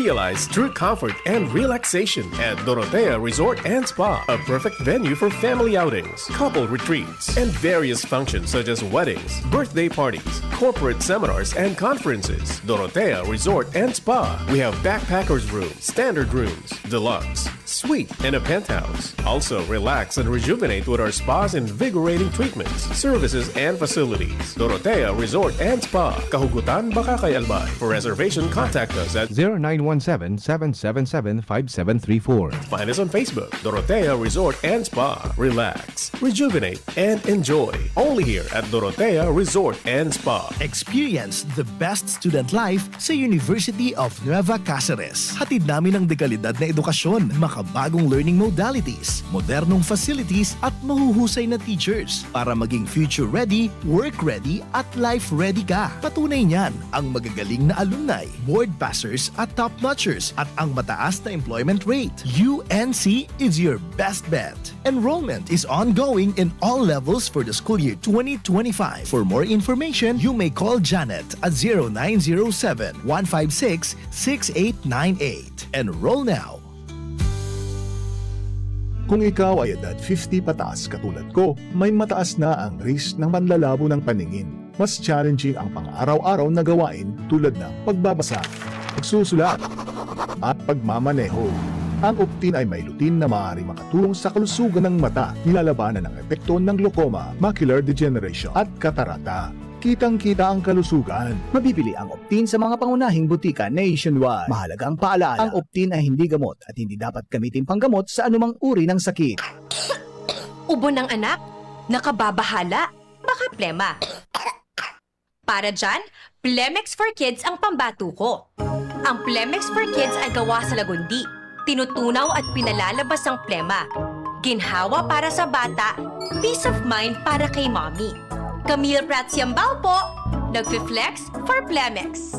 Realize true comfort and relaxation at Dorotea Resort and Spa, a perfect venue for family outings, couple retreats, and various functions such as weddings, birthday parties, corporate seminars, and conferences. Dorotea Resort and Spa. We have backpackers room, standard rooms, deluxe, suite, and a penthouse. Also, relax and rejuvenate with our spa's invigorating treatments, services, and facilities. Dorotea Resort and Spa, Kahugutan, Bacacay, Albay. For reservation, contact us at zero nine one seven, seven seven seven, five seven three four. Find us on Facebook, Dorotea Resort and Spa. Relax, rejuvenate, and enjoy. Only here at Dorotea Resort and Spa. Experience the best student life sa University of Nueva Caceres. Hatid namin ang dekalidad na edukasyon, makabagong learning modalities, modernong facilities at mahuhusay na teachers para maging future ready, work ready at life ready ka. Patunay niyan ang magagaling na alumni, board passers at top notchers at ang mataas na employment rate. U N C is your best bet. Enrollment is ongoing in all levels for the school year twenty twenty-five. For more information, you may call Janet at zero nine zero seven, one five six, six eight nine eight. Enroll now. Kung ikaw ay edad fifty pataas katulad ko, may mataas na ang risk ng panlalabo ng paningin. Mas challenging ang pang-araw-araw na gawain tulad ng pagbabasa, pagsusulat, at pagmamaneho. Ang Optin ay may lutein na maaaring makatulong sa kalusugan ng mata, nilalabanan ang epekto ng glaucoma, macular degeneration, at katarata. Kitang-kita ang kalusugan. Mabibili ang Optin sa mga pangunahing butika nationwide. Mahalaga ang paalaala, ang Optin ay hindi gamot at hindi dapat gamitin panggamot sa anumang uri ng sakit. Ubo ng anak? Nakababahala? Baka plema. Para dyan, Plemex for Kids ang pambato ko. Ang Plemex for Kids ay gawa sa lagundi. Tinutunaw at pinalalabas ang plema. Ginhawa para sa bata, peace of mind para kay mommy. Camille Prats Yambao po, nagfi-flex for Plemex.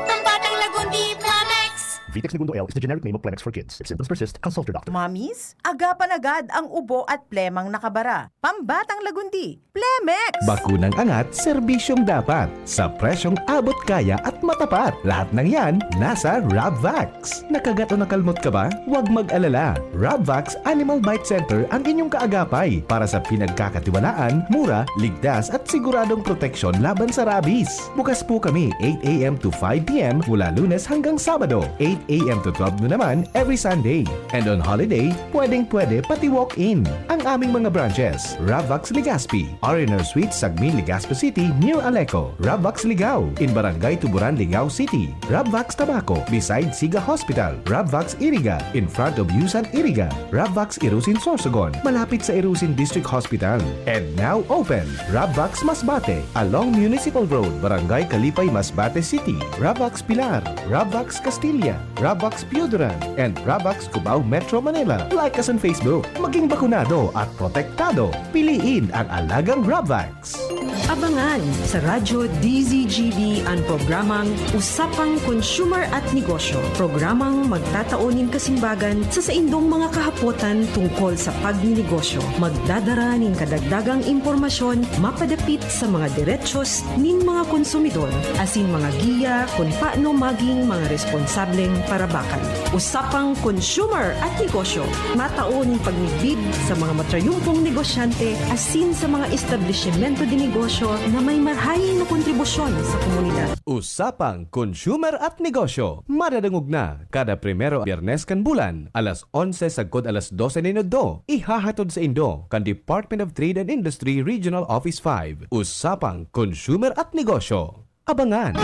Pambatang Lagundi, Plemex! Vitex Negundo L is the generic name of Plemex for kids. If symptoms persist, consult your doctor. Mommies, agapan agad ang ubo at plemang nakabara. Pambatang Lagundi, Plemex! Bakunang angat, serbisyong dapat. Sa presyong abot kaya at matapat. Lahat ng yan, nasa Rabvax. Nakagat o nakalmot ka ba? Huwag mag-alala. Rabvax Animal Bite Center ang inyong kaagapay para sa pinagkakatiwalaan, mura, ligtas at siguradong proteksyon laban sa rabies. Bukas po kami eight a.m. to five p.m. mula Lunes hanggang Sabado, eight a.m. to twelve noon naman every Sunday. And on holiday, pwedeng-pwede pati walk-in. Ang aming mga branches, Rabvax Legazpi, R and R Suites, Sagmin, Legazpi City, near Aleco, Rabvax Ligao, in Barangay Tuburan, Ligao City, Rabvax Tabaco, beside Siga Hospital, Rabvax Iriga, in front of Yusan Iriga, Rabvax Irusin Sorsogon, malapit sa Irusin District Hospital. And now open, Rabvax Masbate, along Municipal Road, Barangay Kalipay, Masbate City, Rabvax Pilar, Rabvax Castilla, Rabvax Pioduran, and Rabvax Cubao, Metro Manila. Like us on Facebook. Maging bakunado at protektado. Piliin ang alagang Rabvax. Abangan sa Radyo D Z G B ang programang Usapang Consumer at Negosyo. Programang magtatao nin kasimbagan sa saindong mga kahapotan tungkol sa pagninegosyo. Magdadara nin kadagdagang impormasyon mapadapit sa mga derechos nin mga konsumidor asin mga giya kun paano maging mga responsableng parabakan. Usapang Consumer at Negosyo, matao nin pagmidbid sa mga matrayumpong negosyante asin sa mga establisimento de negosyo na may marahay na kontribusyon sa komunidad. Usapang Consumer at Negosyo, madadangog na kada primero Biyernes kan bulan, alas onse sagkod alas dose nin udto. Ihahatod saindo kan Department of Trade and Industry Regional Office five. Usapang Consumer at Negosyo. Abangan!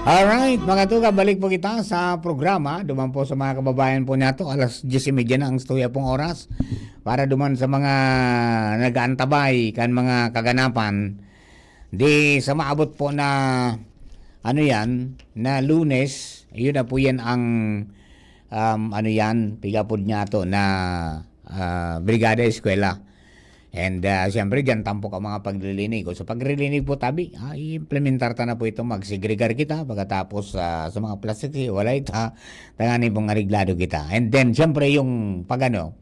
Alright, mga tugang, balik po kita sa programa. Duman po sa mga kababayan po nato, alas diyes y media na ang stuya pong oras. Para duman sa mga nag-aantabay kan mga kaganapan, di sa maabot po na, ano yan, na Lunes, yun na po yan ang, um, ano yan, pigapod niya to na ah, Brigada Eskwela. And ah, siyempre, dyan tampok ang mga paglilinig. O sa paglilinig po, tabi, ah, i-implementar ta na po ito. Magsegregar kita pagkatapos ah, sa mga plastic, wala ita. Tanganing pong areglado kita. And then, siyempre, yung pag ano,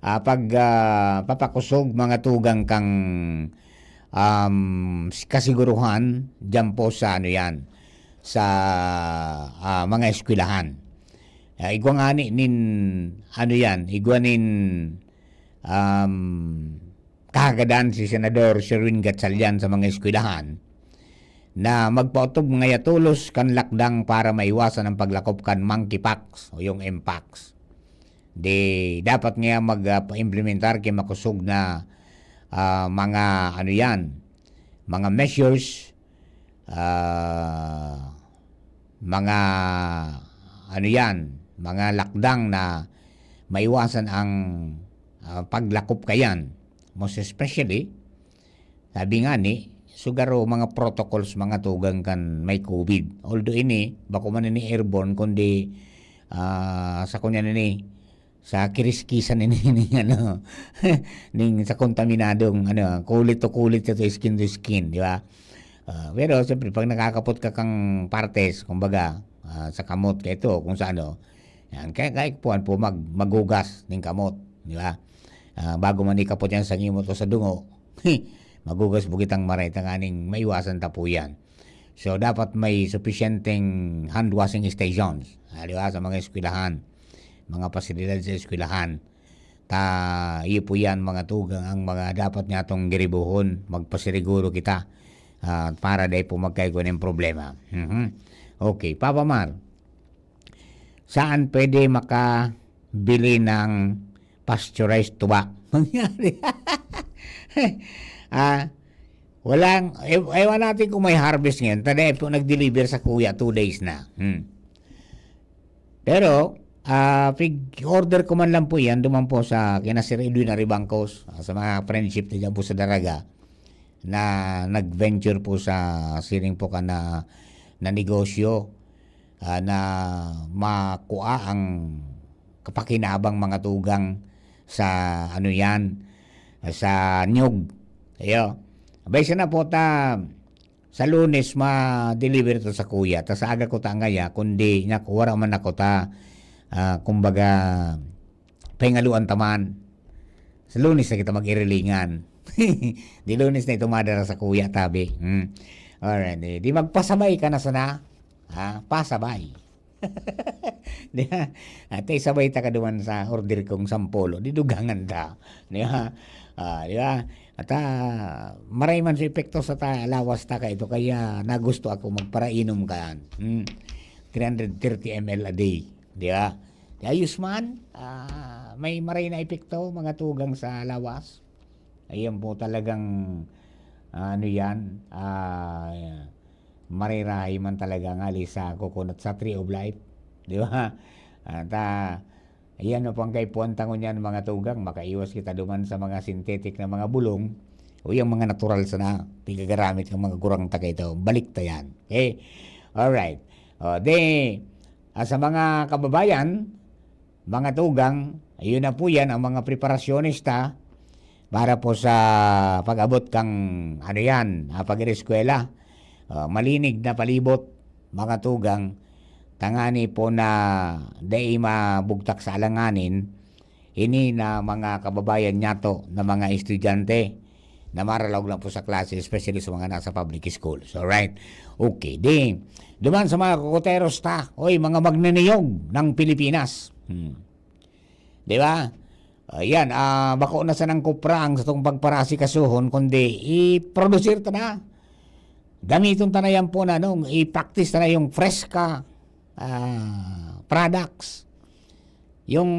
ah, pag ah, papakusog mga tugang kang um, kasiguruhan diyan po sa ano yan, sa, ah, mga eskwelahan. Ah, igwa ngani nin, ano yan, igwa nin, um, kahagadan si Senador Sherwin Gatchalian sa mga eskwelahan na magpaotob ngaya tolos kan lakdang para maiwasan ang paglakop kan monkeypox o yung mpox. Di dapat ngaya mag, ah, paimplementar ki makosog na, ah, mga ano yan, mga measures, ah, mga ano yan, mga lakdang na maiwasan ang, ah, paglakop kayan. Most especially, sabi nga ni, sugaro mga protocols, mga tugang kan may COVID. Although ini, bako man ini airborne, kundi, ah, sa kunya ini, sa kiriskisan ini, ini, ano, ning sa kontaminadong, ano, kulit to kulit, to skin to skin, di ba? Ah, pero siyempre, pag nakakapot ka kang partes, kumbaga, ah, sa kamot, kaito, kung sa ano, yan, kaya, kaya puwan po mag-, maghugas ning kamot, di ba? Ah, bago man ikapot yan sa ngimot o sa dungo, maghugas bugitang maray, tanganing maiwasan ta po yan. So, dapat may supisyenteng hand washing stations, ah, di ba, sa mga eskwelahan, mga pasilidad sa eskwelahan. Ta, iyo po yan, mga tugang, ang mga dapat nga itong giribuhon, magpasiriguro kita, ah, para dai po magkaigwa ng problema. Mhm. Okay, Papa Mar, saan pwede makabili ng pasteurized tuba? Mangyari. Ah, walang, e-, ewan natin kung may harvest ngayon. Tada po nag-deliver sa kuya, two days na. Hmm. Pero, ah, pig-order ko man lang po yan, duman po sa kina Sir Edwin Aribangcos, ah, sa mga friendship na dyan po sa Daraga, na nag-venture po sa siring po ka na, na negosyo, ah, na makua ang kapakinabang, mga tugang, sa ano yan, sa niyog. Ayo. Abay, siya na po ta, sa Lunes ma-deliver to sa kuya. Ta sa aga ko ta ngaya, kundi nya wara man ako ta, ah, kumbaga, pahingaluan ta man. Sa Lunes na kita mag-irilingan. Di Lunes na ito madara sa kuya, tabi. Hmm. Alright, eh, di magpasabay ka na sana. Ha? Pasabay. Di ba? At isabay ta ka duman sa order kong sampolo. Di dugangan ta. Di ba? Ah, di ba? At, ah, maray man sa epekto sa ta-, lawas ta ka ito. Kaya nagusto ako magparainom ka. Hmm. Three hundred thirty M L a day. Di ba? Di ayos man. Ah, may maray na epekto, mga tugang sa lawas. Ayan po talagang, ah, ano yan, ah, marirahay man talaga ang ali sa coconut, sa Tree of Life. Di ba? At, ah, ayan na po ang kaipuhan tangon yan, mga tugang. Makaiwas kita duman sa mga synthetic na mga bulong o yung mga natural sana pigagaramit ng mga gurang taga ito. Balik ta yan. Okay? Alright. O, di, ah, sa mga kababayan, mga tugang, ayun na po yan ang mga preparasyones ta para po sa pag-abot kang, ano yan, ah, pag-eskwela. Ah, malinig na palibot, mga tugang, tangani po na dai mabugtak sa alanganin, ini na mga kababayan nyato na mga estudyante na maralaog lang po sa klase, especially sa mga nasa public schools. Alright? Okay. Di, duman sa mga kokoteros ta, oy, mga magnaniyog ng Pilipinas. Hmm. Di ba? Ayan, ah, bako na sanang kopra ang satong pagparasikasuhon, kundi i-produce ta na. Gamiton ta na yan po na, ano, i-practice ta na yung fresh ka, ah, products. Yung,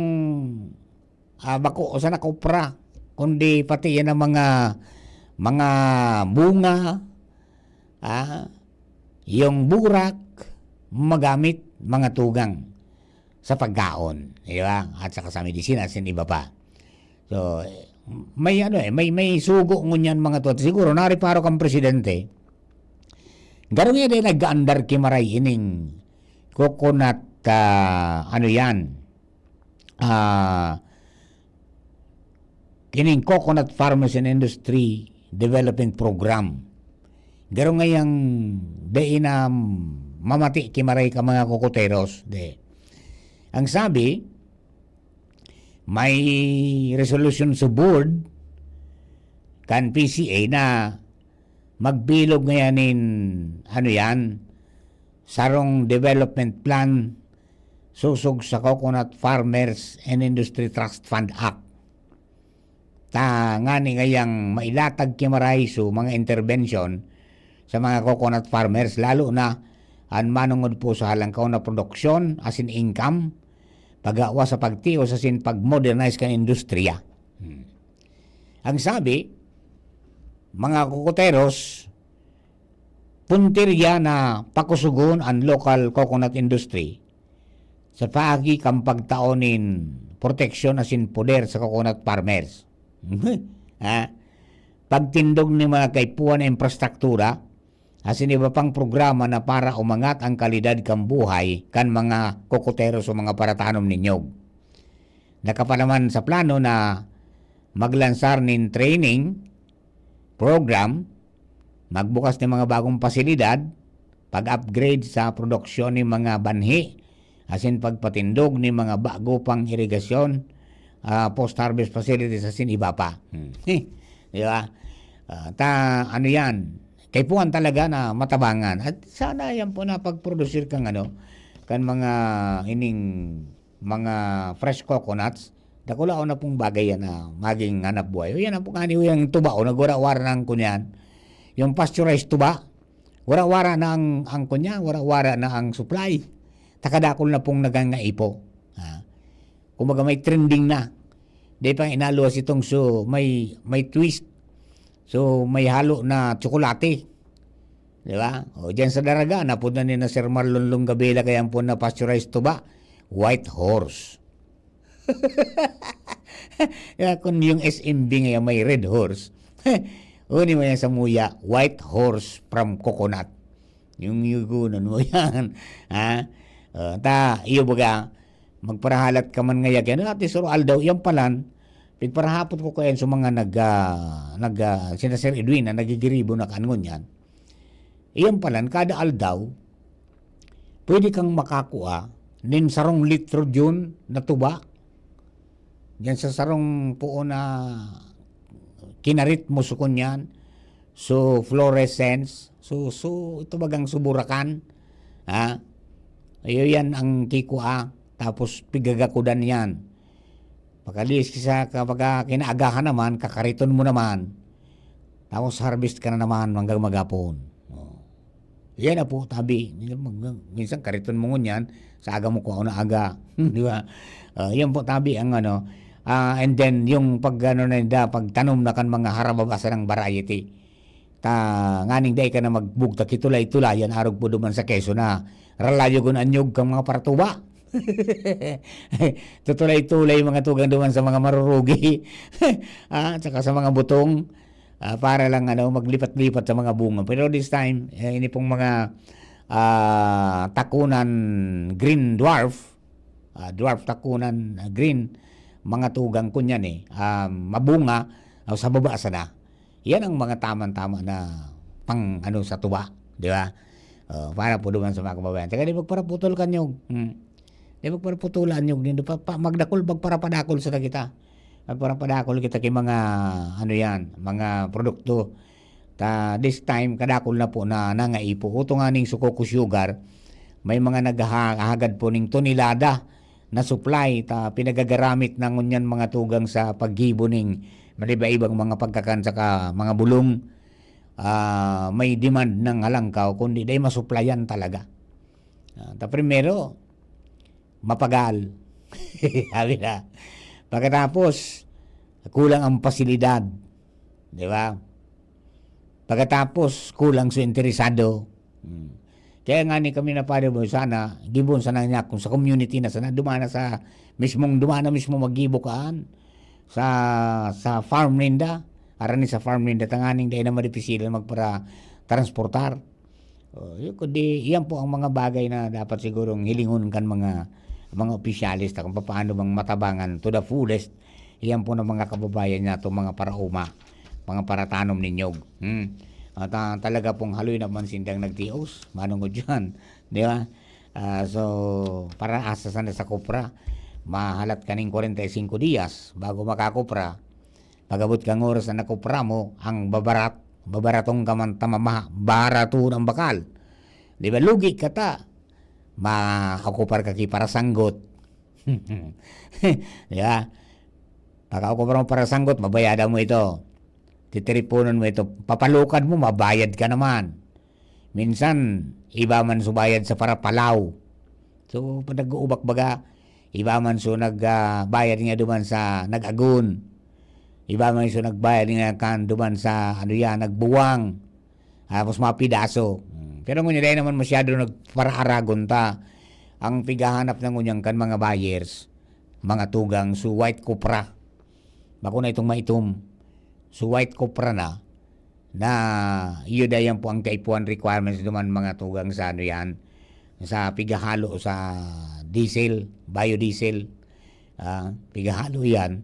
ah, bako sana kopra, kundi pati yan ang mga, mga bunga, ah, yung burak, magamit, mga tugang sa pagkaon, di ba? At saka sa medisina, sin iba pa. So, may ano eh, may, may sugo ngunyan, mga to. Siguro, nariparo kang presidente, garo nga din nag-aandar ki maray ining coconut, ah, ano yan, ah, kining Coconut Farmers and Industry Development Program. Garo ngayang dai na mamati ki maray ka mga kokoteros, di. Ang sabi, may resolution sa board kan P C A na magbilog ngayan nin, ano yan, sarong development plan sosog sa Coconut Farmers and Industry Trust Fund Act. Tanganing ngayang mailatag ki Maraiso mga intervention sa mga coconut farmers, lalo na an manongod po sa halangkaw na produksyon asin income, paggawa sa pagtios asin pag-modernize kan industriya. Hmm. Ang sabi, mga kokoteros, puntirya na pakusugon an local coconut industry sa paagi kan pagtao nin proteksyon asin poder sa coconut farmers. Ha? Pagtindog nin mga kaipuhan na infrastruktura asin iba pang programa na para umangat ang kalidad kan buhay kan mga kokotero sa mga paratanom nin nyog. Nakapanaman sa plano na maglansar nin training program, magbukas nin mga bagong pasilidad, pag-upgrade sa produksyon nin mga banhi, asin pagpatindog nin mga bago pang irigasyon, ah, post-harvest facilities, asin iba pa. Hmm. Di ba? Ah, ta, ano yan? Kaipuhan talaga na matabangan. At sana yan po na pagprodusir kang ano, kan mga ining mga fresh coconuts, dakulaon na pong bagay yan na maging hanap buhay. O yan ang pong ani, yung tuba, o nagwara-wara na ang kunyan. Yung pasteurized tuba, wara-wara na ang, ang kunyan, wara-wara na ang supply. Takadakol na pong nagangaipo. Ha? Kumbaga may trending na. Di pa inaluwas itong so, may, may twist. So, may halo na tsokolate. Di ba? O, dyan sa Daraga, napod na ni na Sir Marlon Longabela, kaya po na pasteurized tuba. White horse. Kaya kung yung S M B ngayon may red horse, uni mo yan sa muya, white horse from coconut. Yung yugunan mo yan. Ha? O, ta, iyo baga, magparahalat ka man ngaya. Kaya natin suro aldaw, yan palan, pigparahapot ko kayan sa mga nag, ah, nag, ah, sina Sir Edwin na nagigiribo na kan ngunyan. Iyan palan, kada aldaw, pwede kang makakua nin sarong litro diyon na tuba. Diyan sa sarong poon na kinarit mo sa kunyan, so fluorescence, so, so, ito bagang suburakan, ha? Iyo yan ang kikua, tapos pigagakudan yan. Pagkalis ka sa, kapag kinaagahan naman, kakariton mo naman. Tapos harvest ka na naman hanggang maghapon. Oh. Yan na po, tabi. Minsan kariton mo ngunyan, sa aga mo kuha na aga. Di ba? Ah, yan po, tabi, ang ano. Ah, and then, yung pag, ano na, da, pagtanom na kan mga harababasa ng variety. Ta, nganing dai ka na magbugtak, itulay-tulayan, arog po duman sa keso na ralayo gun anyog kang mga paratuba. Tutulay-tulay mga tugang duman sa mga marurugi. Ah, tsaka sa mga butong, ah, para lang, ano, maglipat-lipat sa mga bunga. Pero this time, eh, ini pong mga, ah, takunan green dwarf, ah, dwarf takunan, ah, green, mga tugang kunyan eh, ah, mabunga, ah, sa baba sana. Yan ang mga tamang-tama na pang, ano, sa tuba, di ba? Oh, para po duman sa mga kababayan. Tsaka di magparaputol kan nyog. Hmm. Di magparaputulan nyog nindo. Pa, pa, magdakol, magparapadakol sa kita. Magparapadakol kita kay mga, ano yan, mga produkto. Ta, this time, kadakol na po na nangaipo. Uto nga ning suko ko sugar, may mga naghahagad po ning tonelada na supply. Ta, pinagagaramit na ngunyan mga tugang sa paggibo ning maliba-ibang mga pagkakan saka mga bulong. Ah, may demand ng halangkaw, kundi dai masuplayan talaga. Ah, ta primero, mapagal. Sabi na. Pagkatapos, kulang ang pasilidad. Di ba? Pagkatapos, kulang sa interesado. Hmm. Kaya nga ni kami na pare mo sana, gibon sana niya kung sa community na sana, dumana sa mismong, dumana mismo maggibo kaan sa, sa farm ninda. Arani sa farm ninda, tanganing dai na madipisilan magpara transportar. Oh, yun, kundi, iyan po ang mga bagay na dapat sigurong hilingon kan mga, mga opisyales ta kung papaano bang matabangan to the fullest. Iyan po ng mga kababayan nato, mga parauma, mga paratanom ninyog. Hmm. At, ah, talaga pong haloy naman sindang nagtios, manungod yan. Di ba? Ah, so, para asa sana sa kopra, mahalat kaning kwarenta y singko diyas bago makakopra. Pag-abot kang oras na nakopra mo, ang babarat, Babaratong ka man ta mamaha, barato ang bakal. Di ba? Lugi ka ta. Maokupar ka ki parasanggot. Di ba? Pagkaokupar mo parasanggot, babayadan mo ito. Titiripunon mo ito. Papalukad mo, mabayad ka naman. Minsan, iba man so bayad sa parapalaw. So, pag nag-uubak baga, iba man so nag, ah, bayad nga duman sa nag-agon. Iba man so nagbayad nga kan duman sa, ano yan, nagbuwang. Tapos mga pidaso. Hmm. Pero ngunyan, dahil naman masyado nagparaaragon ta. Ang pighahanap na ngunyan kan mga buyers, mga tugang, so white copra. Bako na itong maitom. So white copra na, na iyo dayan po ang kaipuhan requirements duman mga tugang sa ano yan, sa pighahalo sa diesel, biodiesel. Ah, pighahalo yan,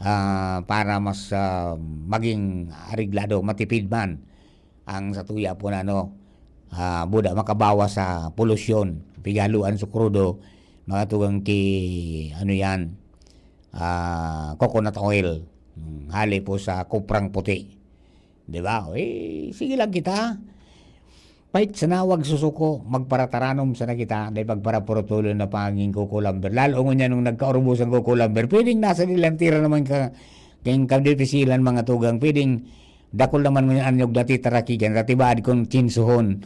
ah, para mas, ah, maging areglado, matipid man ang satuya po na ano, ah, buda makabawas sa polusyon. Pighaluan sa krudo, mga tugang ki, ano yan, ah, coconut oil. Hmm, hali po sa kuprang puti. Di ba? Eh, sige lang kita. Pait sa nawag susuko, magparataranom sana kita, dahil pagparapurutulon na pangin kukulamber. Lalo ngunyan nung nagkaurubos ang kukulamber, pwedeng nasa delantera naman ka, kayong kadipisilan mga tugang, pwedeng dakul naman ngunyan anyog dati tarakigan, dati baad kong tsinsuhon.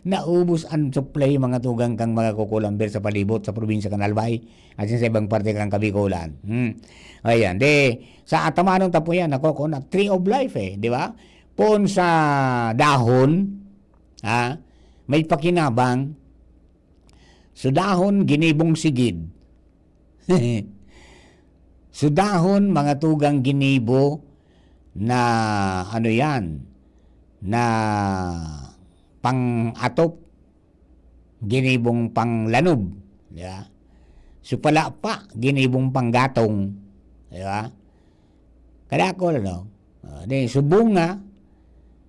Naubos ang supply mga tugang kang mga kukulamber sa palibot, sa probinsya kan Albay, at sa ibang parte kang Kabikulan. Hmm. Ayan, de, sa atamanon tapo yan, na coconut, tree of life eh, di ba? Poon sa dahon, ha, may pakinabang. So dahon, ginibong sigid. So dahon, mga tugang ginibo na, ano yan, na pang-atop, ginibong panglanob, di ba? So palapa, ginibong panggatong, di ba? Kadakol, ano? Ah, di, so bunga,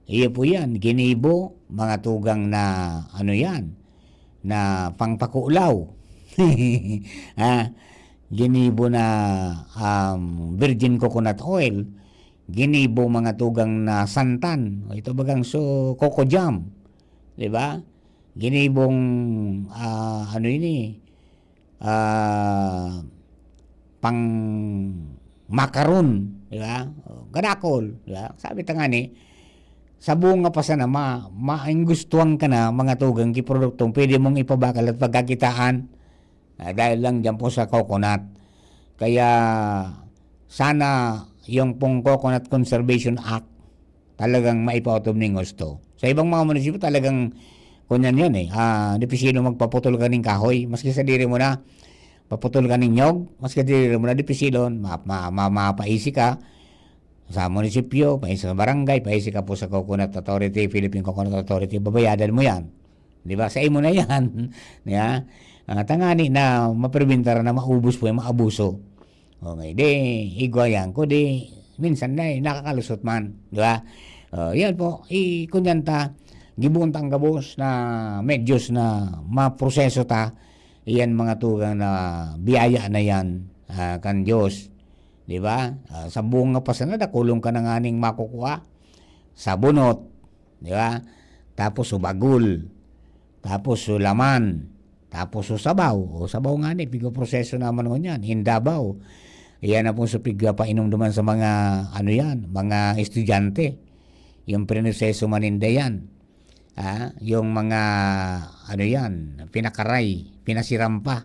iyo po yan, ginibo, mga tugang na, ano yan, na pangpakulaw. Ah, ginibo na, um, virgin coconut oil, ginibo mga tugang na santan. Ito bagang so, coco jam, di ba? Ginibong, ah, ano ini, ah, pang makaron, di ba? O, kadakol, di ba? Sabi ta nga ni, sa bunga pa sana ma-, mainggustuhan ka na, mga tugang ki produktong pwede mong ipabakal at pagkakitaan, ah, dahil lang dyan po sa coconut. Kaya sana yung pong Coconut Conservation Act, talagang maipaotob ning husto. Sa ibang mga munisipyo, talagang kunyan yan eh. Ah, dipisino magpaputol ka ning kahoy, maski sa diri mo na, paputol ka ning nyog, maski sa diri mo na, dipisilon, ma-, ma-, ma-, mapaisi ka sa munisipyo, paisi sa barangay, paisi ka po sa Coconut Authority, Philippine Coconut Authority, babayadan mo yan. Di ba? Sa imo na yan. Ya? Ah, tangani na mapreventa na maubos po yung maabuso. Okay, di, igwayan ko, di, minsan na eh, nakakalusot man, di ba? Oh, yan po, i-, kunyan ta, gibuon ta ang gabos na medyos na maproseso ta, iyan mga tugang na biyaya na yan, ah, kan Diyos, di ba? Ah, sa bunga pa sana, dakulong ka na nga ning makukuha, sa bunot, di ba? Tapos sa bagul, tapos sa laman, tapos sa sabaw. O sabaw nga ni, pigo proseso naman ngunyan, in Davao. Iyan na po sa pigpainom duman sa mga, ano yan, mga estudyante. Yung prinoseso maninda yan. Ah, yung mga, ano yan, pinakaray, pinasiram pa.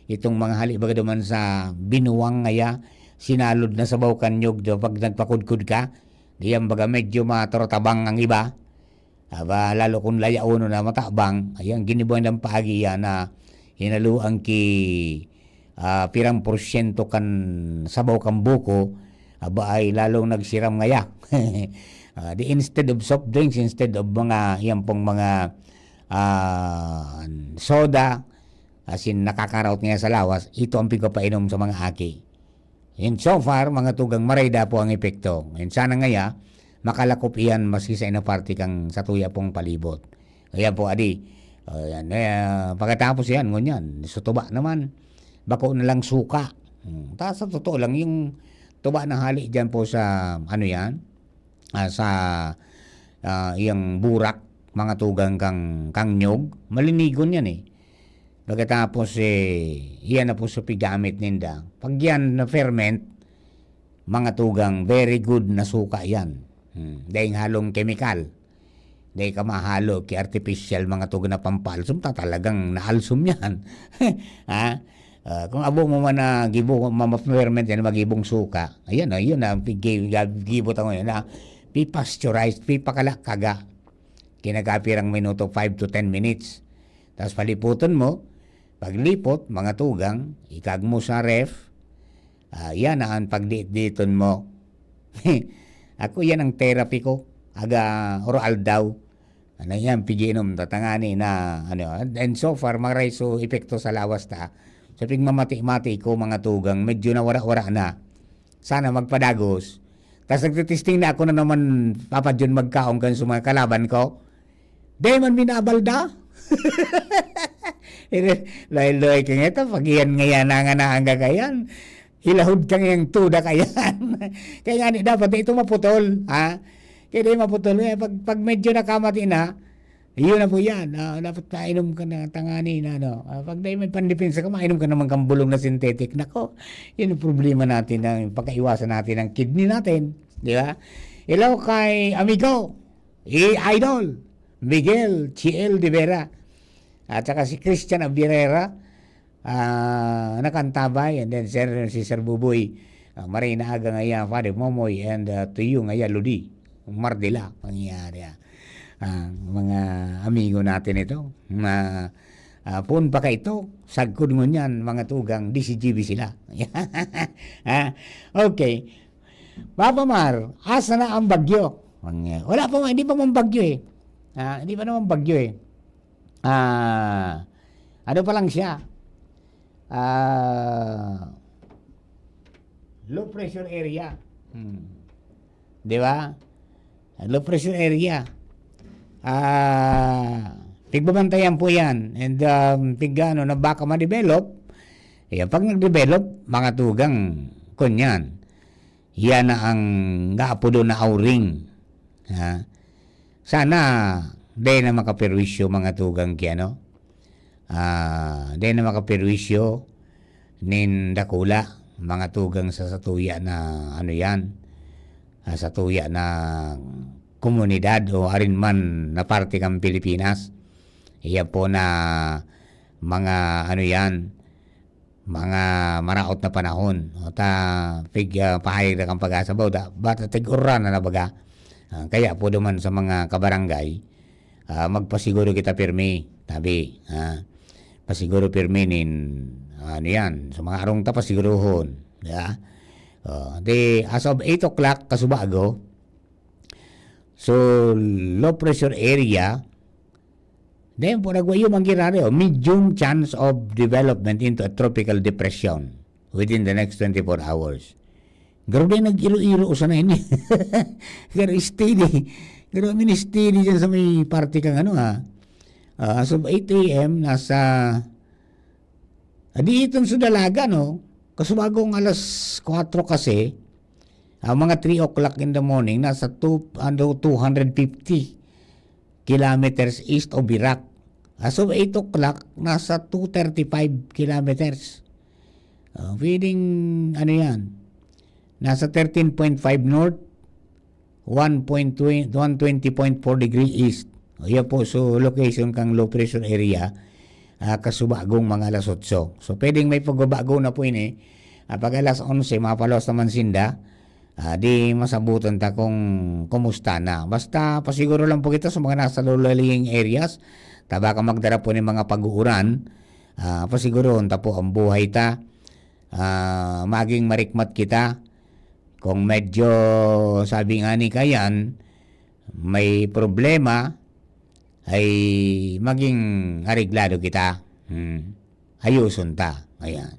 Itong mga hali baga duman sa binuwang ngaya, sinalod na sabaw kan nyog, di ba, pag nagpakudkod ka, di yan baga medyo matarotabang ang iba. Aba, lalo kung layaonon na matabang, ayan, ginibuan ng paagi yan na hinaluan ki, ah, pirang porsyento kan sabaw kan buko, aba, ay lalong nagsiram ngaya. Ah, di instead of soft drinks, instead of mga, yan pong mga, ah, soda, as in, nakakaraot ngaya sa lawas, ito ang pigpapainom sa mga aki. And so far, mga tugang, maray da po ang epekto. And sana ngaya, makalakop iyan maski sa inaparte kang satuya pong palibot. Kaya po, adi, oh, yan, eh, pagkatapos yan, ngunyan, sa tuba naman, bako na lang suka. Hmm, ta sa totoo lang, yung tuba na hali dyan po sa, ano yan, ah, sa, ah, iyang burak, mga tugang, kang, kang nyog, malinigon yan, eh. Pagkatapos, eh, iyan na po sa pigamit ninda. Pag yan na-ferment, mga tugang, very good na suka yan. Hmm, daing halong kemikal. Dai ka mahalo ki artificial, mga tugang, na pampaalsom, ta talagang naalsom yan. Ha? Ah, kung abo mo man na gibo, ma-, ma-ferment yan, magibong suka. Ayan, oh, yun na, gi-, gi-, gibo ta ngayon na pi-pasteurize, pipakalakaga. Kinagapirang minuto, five to ten minutes. Tapos paliputon mo, paglipot, mga tugang, ikag mo sa ref, ah, yan na ang pagdiit-diiton mo. Ako, yan ang therapy ko. Aga, oro aldaw. Ano yan, piginom, tatangani na, ano, and so far, maray so epekto sa lawas ta. Sa pigmamati-mati ko, mga tugang, medyo nawara-wara na. Sana magpadagos. Tas nagtitesting na ako na naman, Papa John, magkaon kan sa mga kalaban ko. Dai man minabalda. Loy-loy ka ngeta, pag iyan nga yan, nanganaan ka kayan. Hilahod ka ngayang tuda kayan. Kaya nga, dapat ito maputol, ha? Kaya di maputol. Kaya pag, pag medyo nakamati na, yun na po yan. Ah, dapat mainom ka na tangani na, ano. Ah, pag dahil may pandepensa ka, mainom ka naman kang bulong na synthetic. Nako, yun ang problema natin, ang pagkaiwasan natin ng kidney natin. Di ba? Hello kay amigo, i-idol, Miguel Chiel de Vera. At saka si Christian Abirera, ah, nakantabay. And then Sir, si Sir Buboy, ah, maray na aga ngaya, Father Momoy, and, ah, to you ngaya, Lodi Mardila, pangyayari, ah. Ah, mga amigo natin ito, na, ah, poon pa ka ito, sagkod ngunyan, mga tugang, D C G B sila. Ah, okay. Papa Mar, asa na ang bagyo? Pangya-, wala pa, hindi pa man bagyo eh. Ah, hindi pa naman bagyo eh. Ah, ano pa lang siya? Ah, low pressure area. Hmm. Di ba? Low pressure area. Ah, pigbabantayan po yan. And, um, pig-, ano, na baka ma-develop. Yan, pag nag-develop, mga tugang, kunyan. Yan na ang gaapodon na auring. Ha? Sana, dai na makaperwisyo, mga tugang, ki ano? Ah, dai na makaperwisyo nin dakula, mga tugang, sa satuya na, ano yan, ah, satuya na komunidad o arin man na parte kan Pilipinas. Iya po na mga, ano yan, mga maraot na panahon. O ta, pig-, ah, pahayag na kan PAGASA ba, da-, bata tig-uran na na baga. Ah, kaya po duman sa mga kabarangay, ah, magpasiguro kita pirmi, tabi, ah, pasiguro pirmi nin, ano yan, sa mga arong ta, pasigurohon, di ba? Oh, di, as of eight o'clock, kasubago, so, low pressure area, then, po, nagwayo man ginari, oh, medium chance of development into a tropical depression within the next twenty-four hours. Garo din nag-iro-iro sa na ini. Garo steady. Garo mini steady dyan sa may parte kang ano, ha. Ah, as of eight a m, nasa, ah, di iton sa dalaga, no? Kasubagong alas kwatro kasi, ah, mga three o'clock in the morning, nasa two, ano, two hundred fifty kilometers east of Iraq. As of eight o'clock, nasa two thirty-five kilometers. Ah, pwedeng, ano yan, nasa thirteen point five north, one point two, one twenty point four degree east. O, yan po, so, location kang low pressure area, ah, kasubagong mga alas otso. So, pwedeng may pagbabago na po ini. Ah, pag alas onse, mapalos naman sinda. Ah, di masabutan ta kung kumusta na. Basta pasiguro lang po kita sa mga nasa low-lying areas. Ta baka magdara po nin mga pag-uuran. Ah, pasigurohon ta po ang buhay ta. Ah, maging marikmat kita. Kung medyo, sabi nga ni Kayan, may problema, ay maging areglado kita. Hmm. Ayuson ta. Ayan.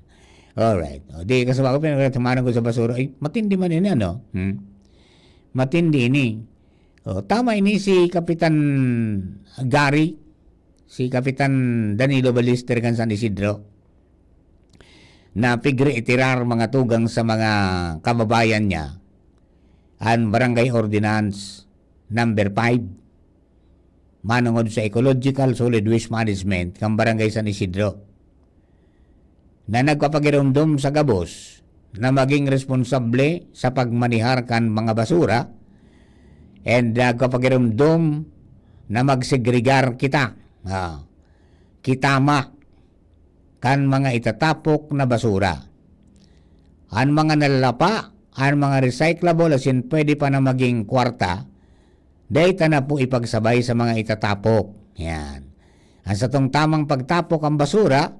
Alright. O, di, kasama ko, pinagkatamaran ko sa basura. Ay, matindi man ini, ano? Hmm? Matindi ini. O, tama ini si Kapitan Gary, si Kapitan Danilo Balister kan San Isidro, na pigre-itirar mga tugang sa mga kababayan niya. an Barangay Ordinance Number five, manongod sa Ecological Solid Waste Management kan Barangay San Isidro, na nagpapagiromdom sa gabos na maging responsable sa pagmanihar kan mga basura and nagpapagiromdom na magsegregar kita, ah, kitama kan mga itatapok na basura. An mga nalalapa, an mga recyclable asin pwede pa na maging kwarta, dai ta na po ipagsabay sa mga itatapok. Yan. An satong tamang pagtapok ang basura,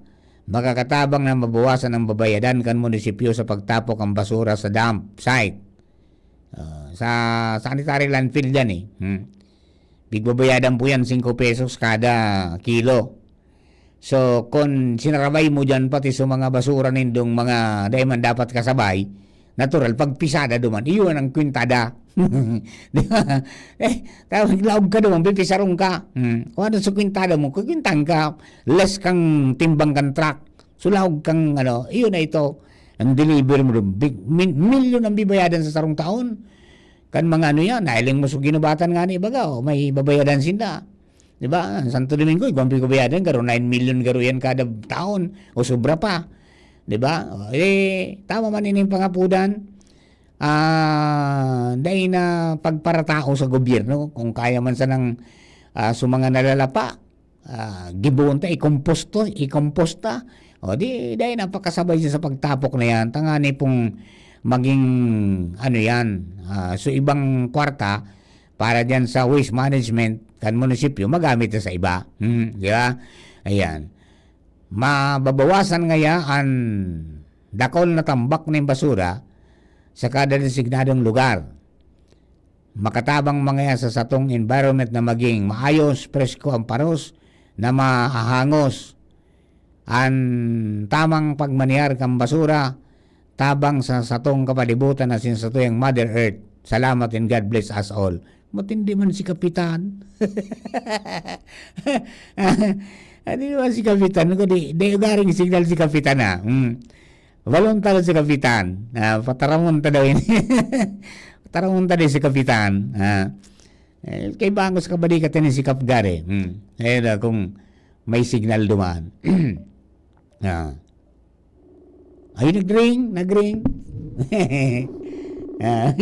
makakatabang na mabawasan ang babayadan kan munisipyo sa pagtapok ang basura sa dump site. Ah, sa sanitary landfill yan eh. Hmm. Pigbabayadan po yan, singko pesos kada kilo. So, kun sinarabay mo diyan pati sa mga basura nindong mga dai man dapat kasabay, natural, pagpisada duman, iyon ang kwintada. Di ba? Eh, tawag laog ka duman, pipisarong ka. Hmm. Kung ano sa kwintada mo, kukwintahan ka, less kang timbang kang truck. So, laog kang, ano, iyon na ito, ang deliver mo dun. Big, min-, milyon ang bibayadan sa sarong taon. Kan mga ano yan, nahiling mo sa ginubatan nga ni baga, o, may babayadan sinda. Di ba? Ang Santo Domingo, igwang pibabayadan, garo nine million garo yan kada taon, o sobra pa. Di ba? O, eh, tama man ining pangapudan. Ah, dai na pagparatao sa gobyerno, kung kaya man sanang, ah, sa mga nalalapa, ah, gibohon ta, ikomposto, ikomposta. O di, dai na pakasabay siya sa pagtapok na yan. Tangani pong maging, ano yan, ah, so ibang kwarta para dyan sa waste management kan munisipyo, magamit na sa iba. Hmm, di ba? Ayan. Mababawasan ngaya an dakul na tambak nin basura sa kada designadong lugar. Makatabang mangaya sa satong environment na maging maayos, presko ang paros na mahahangos. An tamang pagmanihar kan basura, tabang sa satong kapalibutan asin satuyang Mother Earth. Salamat and God bless us all. Matindi man si Kapitan. Ano naman si Kapitan? Kung di, di ugaring signal si Kapitan, ah. Hmm. Balon ta si Kapitan. Ah, pataramon ta daw ini. Pataramon ta daw si Kapitan. Ah. Eh, kay bangos ka ba di ka tini si Kapgare? Hmm. Eh, na, kung may signal duman. Ah. Ay, nag-ring, nag-ring. Ah.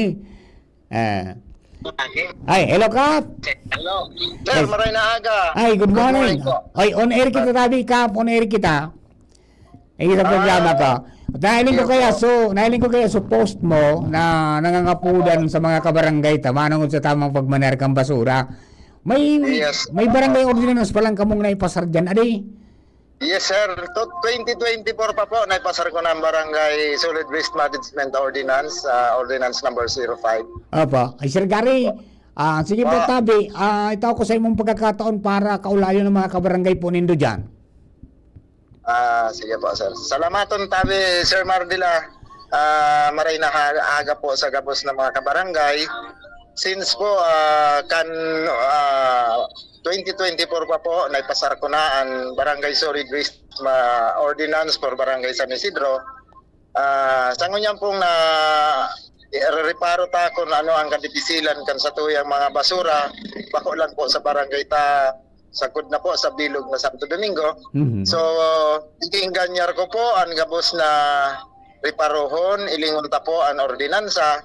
Ah. Ay, hello, Kap. Hello. Sir, Yes. maray na aga. Ay, good Good morning. morning po. Ay, on air kita, tabi, Kap. On air kita. Eh, sa Ah, programa ko. Nahiling ko yes kaya, po. so, nahiling ko kaya sa post mo na nangangapudan sa mga kabarangay ta, manongod sa tamang pagmaneho kan basura. May, Yes. may barangay ordinance pa lang kamong naipasar dyan, adi? Yes, sir. To, twenty twenty-four pa po, naipasar ko na ang Barangay Solid Waste Management Ordinance, ah, Ordinance number zero five. Opo. Ay, Sir Gary, ah, sige po, Opo. tabi, ah, itaw ko sa imong pagkakataon para kaulayon ng mga kabarangay po nindo dyan. Ah, sige po, sir. Salamaton tabi, Sir Mardila. Ah, maray na ha-, aga po sa gabos na mga kabarangay. Since po, ah, kan, ah, twenty twenty-four pa po, naipasar ko na ang Barangay Solid Waste ma-, Ordinance for Barangay San Isidro. Ah, sa ngunyan pong na, irereparo ta kung ano ang kadipisilan kan satuyang mga basura, bako lang po sa barangay ta, sagkod na po sa bilog na Santo Domingo. Mhm. So, ikiingganyar ko po ang gabos na reparohon, ilingon ta po ang ordinansa,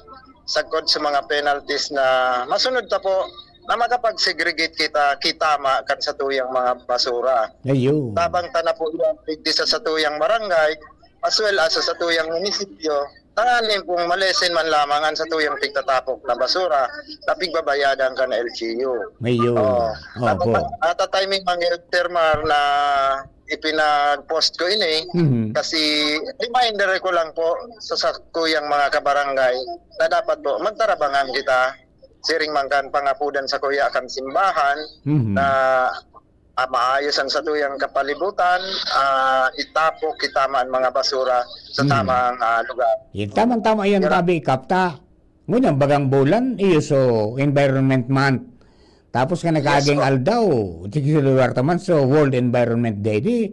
sagkod sa mga penalties na masunod ta po na makapag-segregate kita, kitama kan satuyang mga basura. Ayun. Tabang ta na po yan, digdi sa satuyang barangay, as well as sa satuyang munisipyo, tanganing pong malesen man lamang ang satuyang pigtatapok na basura na pigbabayadan kan L G U. Ayun. Oo. Opo. Nata-, natatiming man, Sir Mar, na ipinag-post ko ini Mhm. kasi reminder ko lang po sa, sa kuyang mga kabarangay na dapat po magtarabangan kita. Siring man kan pangapudan sa kuya kan simbahan Mhm. na, ah, maayos ang satuyang kapalibutan, ah, itapok kita man mga basura sa Mhm. tamang, ah, lugar. Yung tamang-tama yan, Yun. tabi, Kap, ta. Ngunyan, bagang bulan, iyo so Environment Month. Tapos nga Yes, nagkaging po. aldaw, sige sa lugar taman, so World Environment Day, di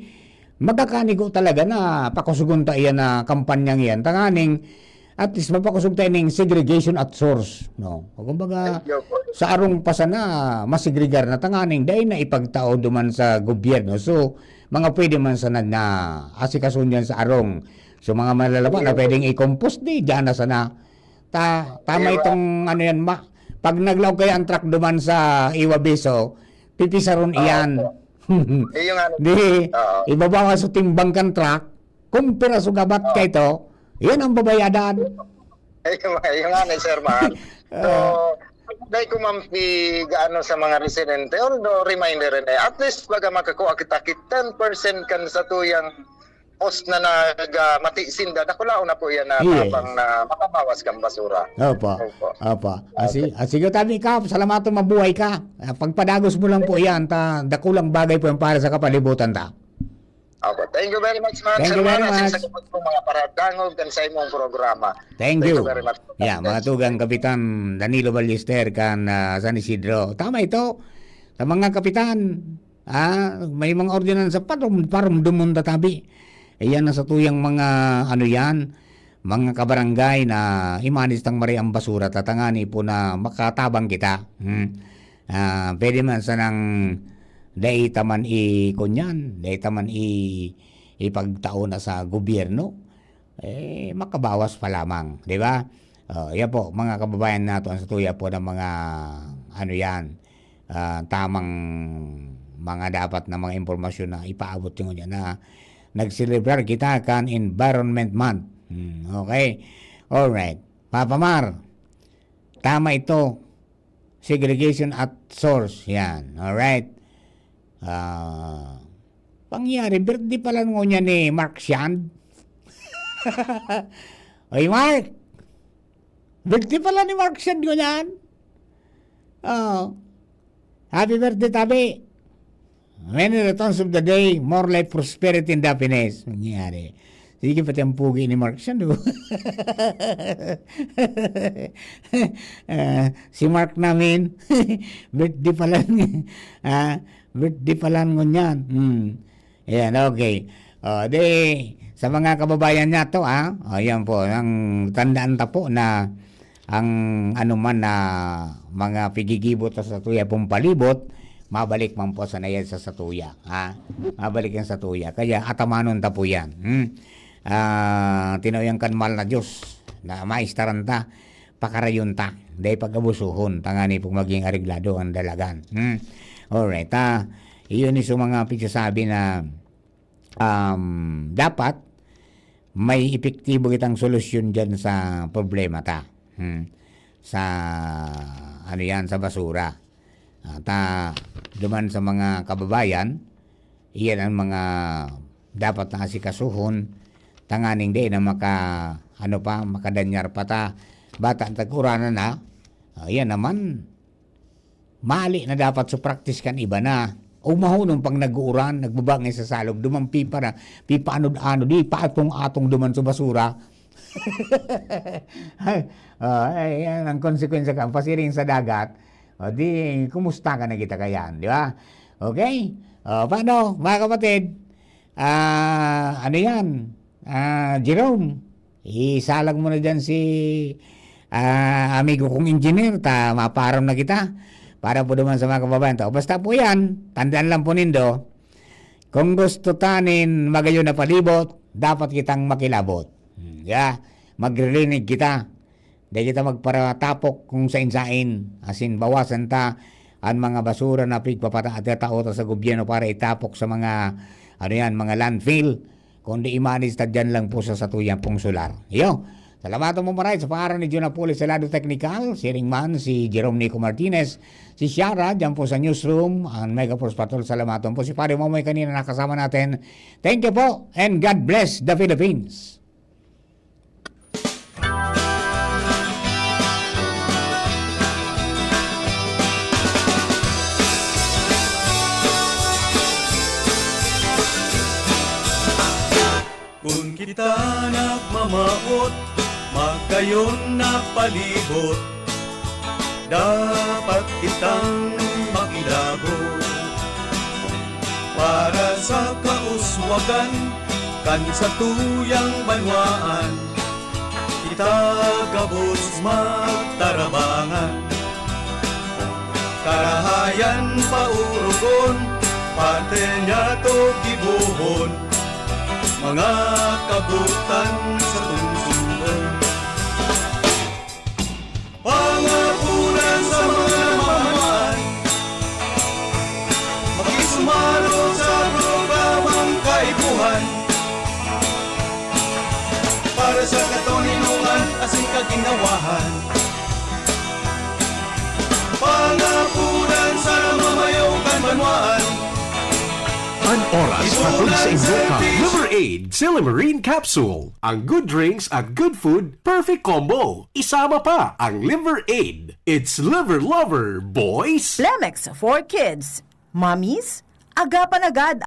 magkakanigo talaga na pakusugon ta iyan na kampanyang iyan. Tanganing, at least mapakosog tayo ning segregation at source, no? Kumbaga, Thank you po. Sa arong pa sana, masegregar na tanganing dai na ipagtao duman sa gobyerno. So, mga pwede man sana na asikason yan sa arong. So, mga malalaba na Yes. pwedeng i-compost, di, diyan na sana. Ta-, tama Di ba? itong ano yan, ma-, pag naglaog kaya ang truck duman sa Iwabiso, pipisaron Oo iyan. po. Iyo nga, Di, oo. Ibabawas sa timbang kan truck, kung piraso gabat Oo. ka ito, yan ang babayadan. Iyo, iyo nga ni Sir Mahal. So, Ah. dai ko man pi-, gaano sa mga residente, although reminder rin eh, at least baga makakua kita ki ten percent kan satuyang post na nag, ah, mati sinda, dakulaon na po yan na Yes. tabang na makabawas kan basura. Opo. Opo. Opo. Ah, si-, Okay. ah, sige, tabi ka, salamat, mabuhay ka. Ah, pagpadagos mo lang po yan, ta, dakulang bagay po yan para sa kapalibutan ta. Opo. Thank you very much, man. Thank you Sir very Juan, asin much. sa gabos po, mga paradangog, kan sa imong programa. Thank Thank you you. very much. Yeah, mga Thanks. tugang Kapitan Danilo Ballester kan, ah, San Isidro. Tama ito. Sa mga kapitan, ah, may mga ordinansa, parum-, parumdumon ta tabi. Iyan na sa tuyang mga, ano yan, mga kabarangay na imanis tang mari ang basura, tatangani po na makatabang kita. Hmm. Ah, pwede man sanang dai ta man i-, kunyan, dai ta man i-, ipagtao na sa gobyerno, eh, makabawas pa lamang, di ba? Oh, yan po, mga kababayan nato, ang satuya po ng mga, ano yan, ah, tamang mga dapat na mga impormasyon na ipaabot nyo dyan na nagselebrar kita kan Environment Month. Hmm, okay. Alright. Papa Mar, tama ito. Segregation at source. Yan. Alright. Ah, pangyari, birthday pala ngunyan ni Mark Shand. Oy, Mark! Birthday pala ni Mark Shand ngunyan. Oh. Happy birthday, tabi. Many returns of the day, more life, prosperity, and happiness. Nangyari. Sige, pati ang pugi ni Mark siya, no? Ah, si Mark namin, birthday pa lang. Ah, birthday pa lang ngunyan. Hmm. Ayan, okay. Oh, di, sa mga kababayan niya to, ah. Oh, yan po. Ang tandaan ta po na ang anuman na mga pigigibo ta sa satuya pong palibot, mabalik man po sana yan sa satuya, ha? Mabalik yan sa satuya. Kaya atamanon ta po yan. Hmm? Ah, tinuyan kan mahal na Diyos na maistaran ta, pakarayon ta, dahil pag-abusuhon, tangani pong maging areglado ang dalagan. Hmm? Alright, ah, iyon is yung mga pigsasabi na, um, dapat may epektibo kitang solusyon dyan sa problema ta. Hmm. Sa, ano yan, sa basura. Ah, ta, duman sa mga kababayan, iyan ang mga dapat na asikasuhon, tanganing di na maka, ano pa, makadanyar pa ta. Bata ang tag-uranan na, ah, yan naman, mali na dapat sa practice kan iba na. O mahunong pag nag-uuran, nagbabangay sa salog, duman pipa na, pipaanod-anod, di paatong-atong duman sa basura. Ay, ah, ay, yan ang konsekwensya kan pasiring sa dagat. O di, kumusta ka na kita kayan, di ba? Okay? O, paano, mga kapatid? Ah, ano yan? Ah, Jerome, isalag mo na dyan si, ah, amigo kong engineer, ta maparam na kita. Para po naman sa mga kababayan tao. Basta po yan, tandaan lang po nindo, kung gusto ta nin magayon na palibot, dapat kitang makilabot. Hmm, yeah. Magrilinig kita. Di kita magparatapok kung sain-sain. Asin, bawasan ta an mga basura na pigpapata-, tinatao ta sa gobyerno para itapok sa mga, ano yan, mga landfill. Kundi i-manage ta dyan lang po sa satuya pong solar. Iyo. Salamaton mo maray sa pangaran ni Jonah Pulis sa lado teknikal, siring man si Jerome Nico Martinez, si Shara, dyan po sa newsroom, ang Mega Force Patrol, salamaton po. Si Pare Momoy kanina nakasama natin. Thank you po, and God bless the Philippines. Kun kita nagmamawot, magayon na palibot, dapat kitang makilabot. Para sa kauswagan kan satuyang banwaan, Ta gabos magtarabangan, karahayan paurugon, parte niya to gibohon, mga kabutan sa tungsungon. Pangapunan sa mga mamahan, makisumaro sa programang kaipuhan. Para sa katoninongan asin kaginawahan. Pangapunan sa mamayo kan banwaan. An oras hatod sa inyo kan Liver Aid Silymarin Capsule. Ang good drinks at good food, perfect combo. Isama pa ang Liver Aid. It's Liver Lover, boys! Lemex for Kids. Mommies, agapan agad